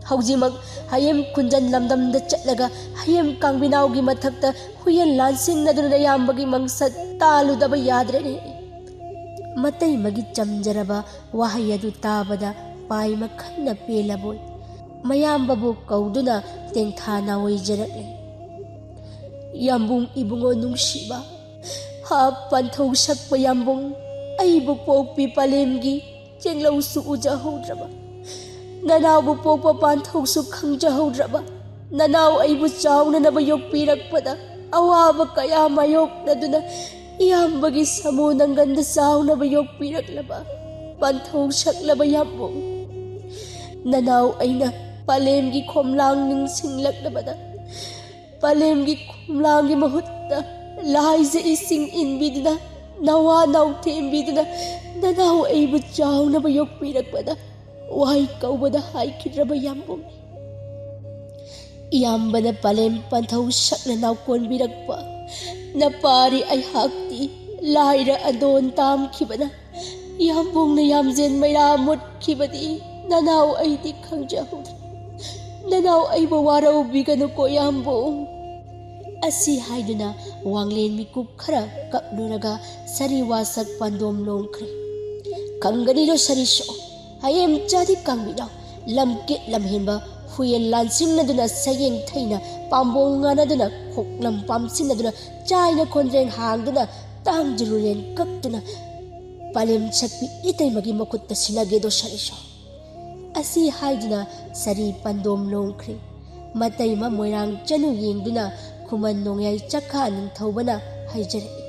ꯍꯧꯖꯤꯛꯃꯛ ꯍꯌꯦꯝ ꯈꯨꯟꯖꯟ ꯂꯝꯗꯝꯗ ꯆꯠꯂꯒ ꯍꯌꯦꯝ ꯀꯥꯡꯕꯤꯅꯥꯎꯒꯤ ꯃꯊꯛꯇ ꯍꯨꯌꯦꯜ ꯂꯥꯟꯁꯤꯡꯅꯗꯨꯅ ꯅꯌꯥꯝꯕꯒꯤ ꯃꯪꯁꯠ ꯇꯥꯜꯂꯨꯗꯕ ꯌꯥꯗ꯭ꯔꯦꯅꯦ꯫ ꯃꯇꯩꯃꯒꯤ ꯆꯝꯖꯔꯕ ꯋꯥꯍꯩ ꯑꯗꯨ ꯇꯥꯕꯗ ꯄꯥꯏꯃ ꯈꯟꯅ ꯄꯦꯜꯂꯕꯣꯏ ꯃꯌꯥꯝꯕꯕꯨ ꯀꯧꯗꯨꯅ ꯇꯦꯡꯊꯥ ꯅꯥꯑꯣꯏꯖꯔꯛꯂꯦ꯫ ꯌꯥꯝꯕꯨꯡ ꯏꯕꯨꯡꯉꯣ ꯅꯨꯡꯁꯤꯕ, ꯍꯥ ꯄꯥꯟꯊꯧ ꯁꯛꯄ ꯌꯥꯝꯕꯨꯡ, ꯑꯩꯕꯨ ꯄꯣꯛꯄꯤ ꯄꯂꯦꯝꯒꯤ ꯆꯦꯡꯂꯧꯁꯨ ꯎꯖꯍꯧꯗ꯭ꯔꯕ, ꯅꯅꯥꯎꯕꯨ ꯄꯣꯛꯄ ꯄꯥꯟꯊꯧꯁꯨ ꯈꯪꯖꯍꯧꯗ꯭ꯔꯕ, ꯅꯅꯥꯎ ꯑꯩꯕꯨ ꯆꯥꯎꯅꯅꯕ ꯌꯣꯛꯄꯤꯔꯛꯄꯗ ꯑꯋꯥꯕ ꯀꯌꯥ ꯃꯥꯌꯣꯛꯅꯗꯨꯅ ꯏꯌꯥꯝꯕꯒꯤ ꯁꯥꯃꯨ ꯅꯪꯒꯟꯗ ꯆꯥꯎꯅꯕ ꯌꯣꯛꯄꯤꯔꯛꯂꯕ ꯄꯥꯟꯊꯧ ꯁꯛꯂꯕ ꯌꯥꯝꯕꯨꯡ, ꯅꯅꯥꯎ ꯑꯩꯅ ꯄꯂꯦꯝꯒꯤ ꯈꯣꯝꯂꯥꯡ ꯅꯤꯡꯁꯤꯡꯂꯛꯂꯕꯗ ꯄꯂꯦꯝꯒꯤ ꯈꯣꯝꯂꯥꯡꯒꯤ ꯃꯍꯨꯠꯇ ꯂꯥꯏꯖ ꯏꯁꯤꯡ ꯏꯟꯕꯤꯗꯨꯅ ꯅꯋꯥ ꯅꯥꯎꯊꯦꯝꯕꯤꯗꯨꯅ ꯅꯅꯥꯎ ꯑꯩꯕꯨ ꯆꯥꯎꯅꯕ ꯌꯣꯛꯄꯤꯔꯛꯄꯗ ꯋꯥꯍꯩ ꯀꯧꯕꯗ ꯍꯥꯏꯈꯤꯗ꯭ꯔꯕ ꯌꯥꯝꯕꯨꯡ꯫ ꯏꯌꯥꯝꯕꯅ ꯄꯂꯦꯝ ꯄꯟꯊꯧ ꯁꯛꯅ ꯅꯥꯎꯀꯣꯟꯕꯤꯔꯛꯄ ꯅꯄꯥꯔꯤ ꯑꯩꯍꯥꯛꯇꯤ ꯂꯥꯏꯔ ꯑꯗꯣꯟ ꯇꯥꯝꯈꯤꯕꯅ ꯌꯥꯝꯕꯨꯡꯅ ꯌꯥꯝꯖꯦꯟ ꯃꯩꯔꯥ ꯃꯨꯠꯈꯤꯕꯗꯤ ꯅꯅꯥꯎ ꯑꯩꯗꯤ ꯈꯪꯖꯍꯧꯗ꯭ꯔꯦ꯫ ꯅꯅꯥꯎ ꯑꯩꯕꯨ ꯋꯥꯔꯧꯕꯤꯒꯅꯨꯀꯣ ꯌꯥꯝꯕꯨꯡ꯫ ꯑꯁꯤ ꯍꯥꯏꯗꯨꯅ ꯋꯥꯡꯂꯦꯟ ꯃꯤꯀꯨꯞ ꯈꯔ ꯀꯞꯂꯨꯔꯒ ꯁꯥꯔꯤ ꯋꯥꯁꯛ ꯄꯥꯟꯗꯣꯝ ꯂꯣꯡꯈ꯭ꯔꯦ꯫ ꯈꯪꯒꯅꯤꯗꯣ ꯁꯥꯔꯤꯁꯣ, ꯍꯌꯦꯡ ꯆꯥꯗꯤ ꯀꯥꯡꯕꯤꯅꯥꯎ ꯂꯝꯀꯦꯠ ꯂꯝꯍꯦꯟꯕ ꯍꯨꯌꯦꯟ ꯂꯥꯟꯁꯤꯡꯅꯗꯨꯅ ꯁꯌꯦꯡ ꯊꯩꯅ ꯄꯥꯝꯕꯣꯡ ꯉꯥꯅꯗꯨꯅ ꯈꯣꯛꯂꯝ ꯄꯥꯝꯁꯤꯟꯅꯗꯨꯅ ꯆꯥꯏꯅ ꯈꯣꯟꯖꯦꯡ ꯍꯥꯡꯗꯨꯅ ꯇꯥꯡꯖꯔꯨꯔꯦꯟ ꯀꯛꯇꯨꯅ ꯄꯥꯂꯦꯝ ꯁꯛꯄꯤ ꯏꯇꯩꯃꯒꯤ ꯃꯈꯨꯠꯇ ꯁꯤꯟꯅꯒꯦꯗꯣ ꯁꯥꯔꯤꯁꯣ꯫ ꯑꯁꯤ ꯍꯥꯏꯗꯨꯅ ꯁꯥꯔꯤ ꯄꯥꯟꯗꯣꯝ ꯂꯣꯡꯈ꯭ꯔꯦ꯫ ꯃꯇꯩꯃ ꯃꯣꯏꯔꯥꯡ ꯆꯅꯨ ꯌꯦꯡꯗꯨꯅ ꯈꯨꯃꯟ ꯅꯣꯡꯌꯥꯏ ꯆꯈꯥ ꯅꯤꯡꯊꯧꯕꯅ ꯍꯥꯏꯖꯔꯛꯏ꯫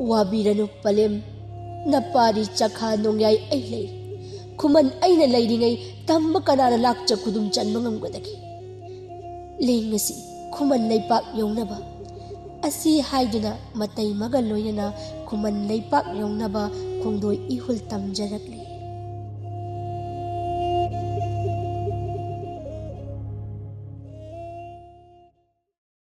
"ꯋꯥꯕꯤꯔꯅꯨ ꯄꯂꯦꯝ, ꯅꯄꯥꯔꯤ ꯆꯈꯥ ꯅꯣꯡꯌꯥꯏ ꯑꯩ ꯂꯩꯔꯤ꯫ ꯈꯨꯃꯟ ꯑꯩꯅ ꯂꯩꯔꯤꯉꯩ ꯇꯝꯕ ꯀꯅꯥꯅ ꯂꯥꯛꯆ ꯈꯨꯗꯨꯝ ꯆꯟꯕ ꯉꯝꯒꯗꯒꯦ?" "ꯂꯦꯡꯉꯁꯤ ꯈꯨꯃꯟ ꯂꯩꯄꯥꯛ ꯌꯧꯅꯕ" ꯑꯁꯤ ꯍꯥꯏꯗꯨꯅ ꯃꯇꯩꯃꯒ ꯂꯣꯏꯅꯅ ꯈꯨꯃꯟ ꯂꯩꯄꯥꯛ ꯌꯧꯅꯕ ꯈꯣꯡꯗꯣꯏ ꯏꯍꯨꯜ ꯇꯝꯖꯔꯛꯂꯤ꯫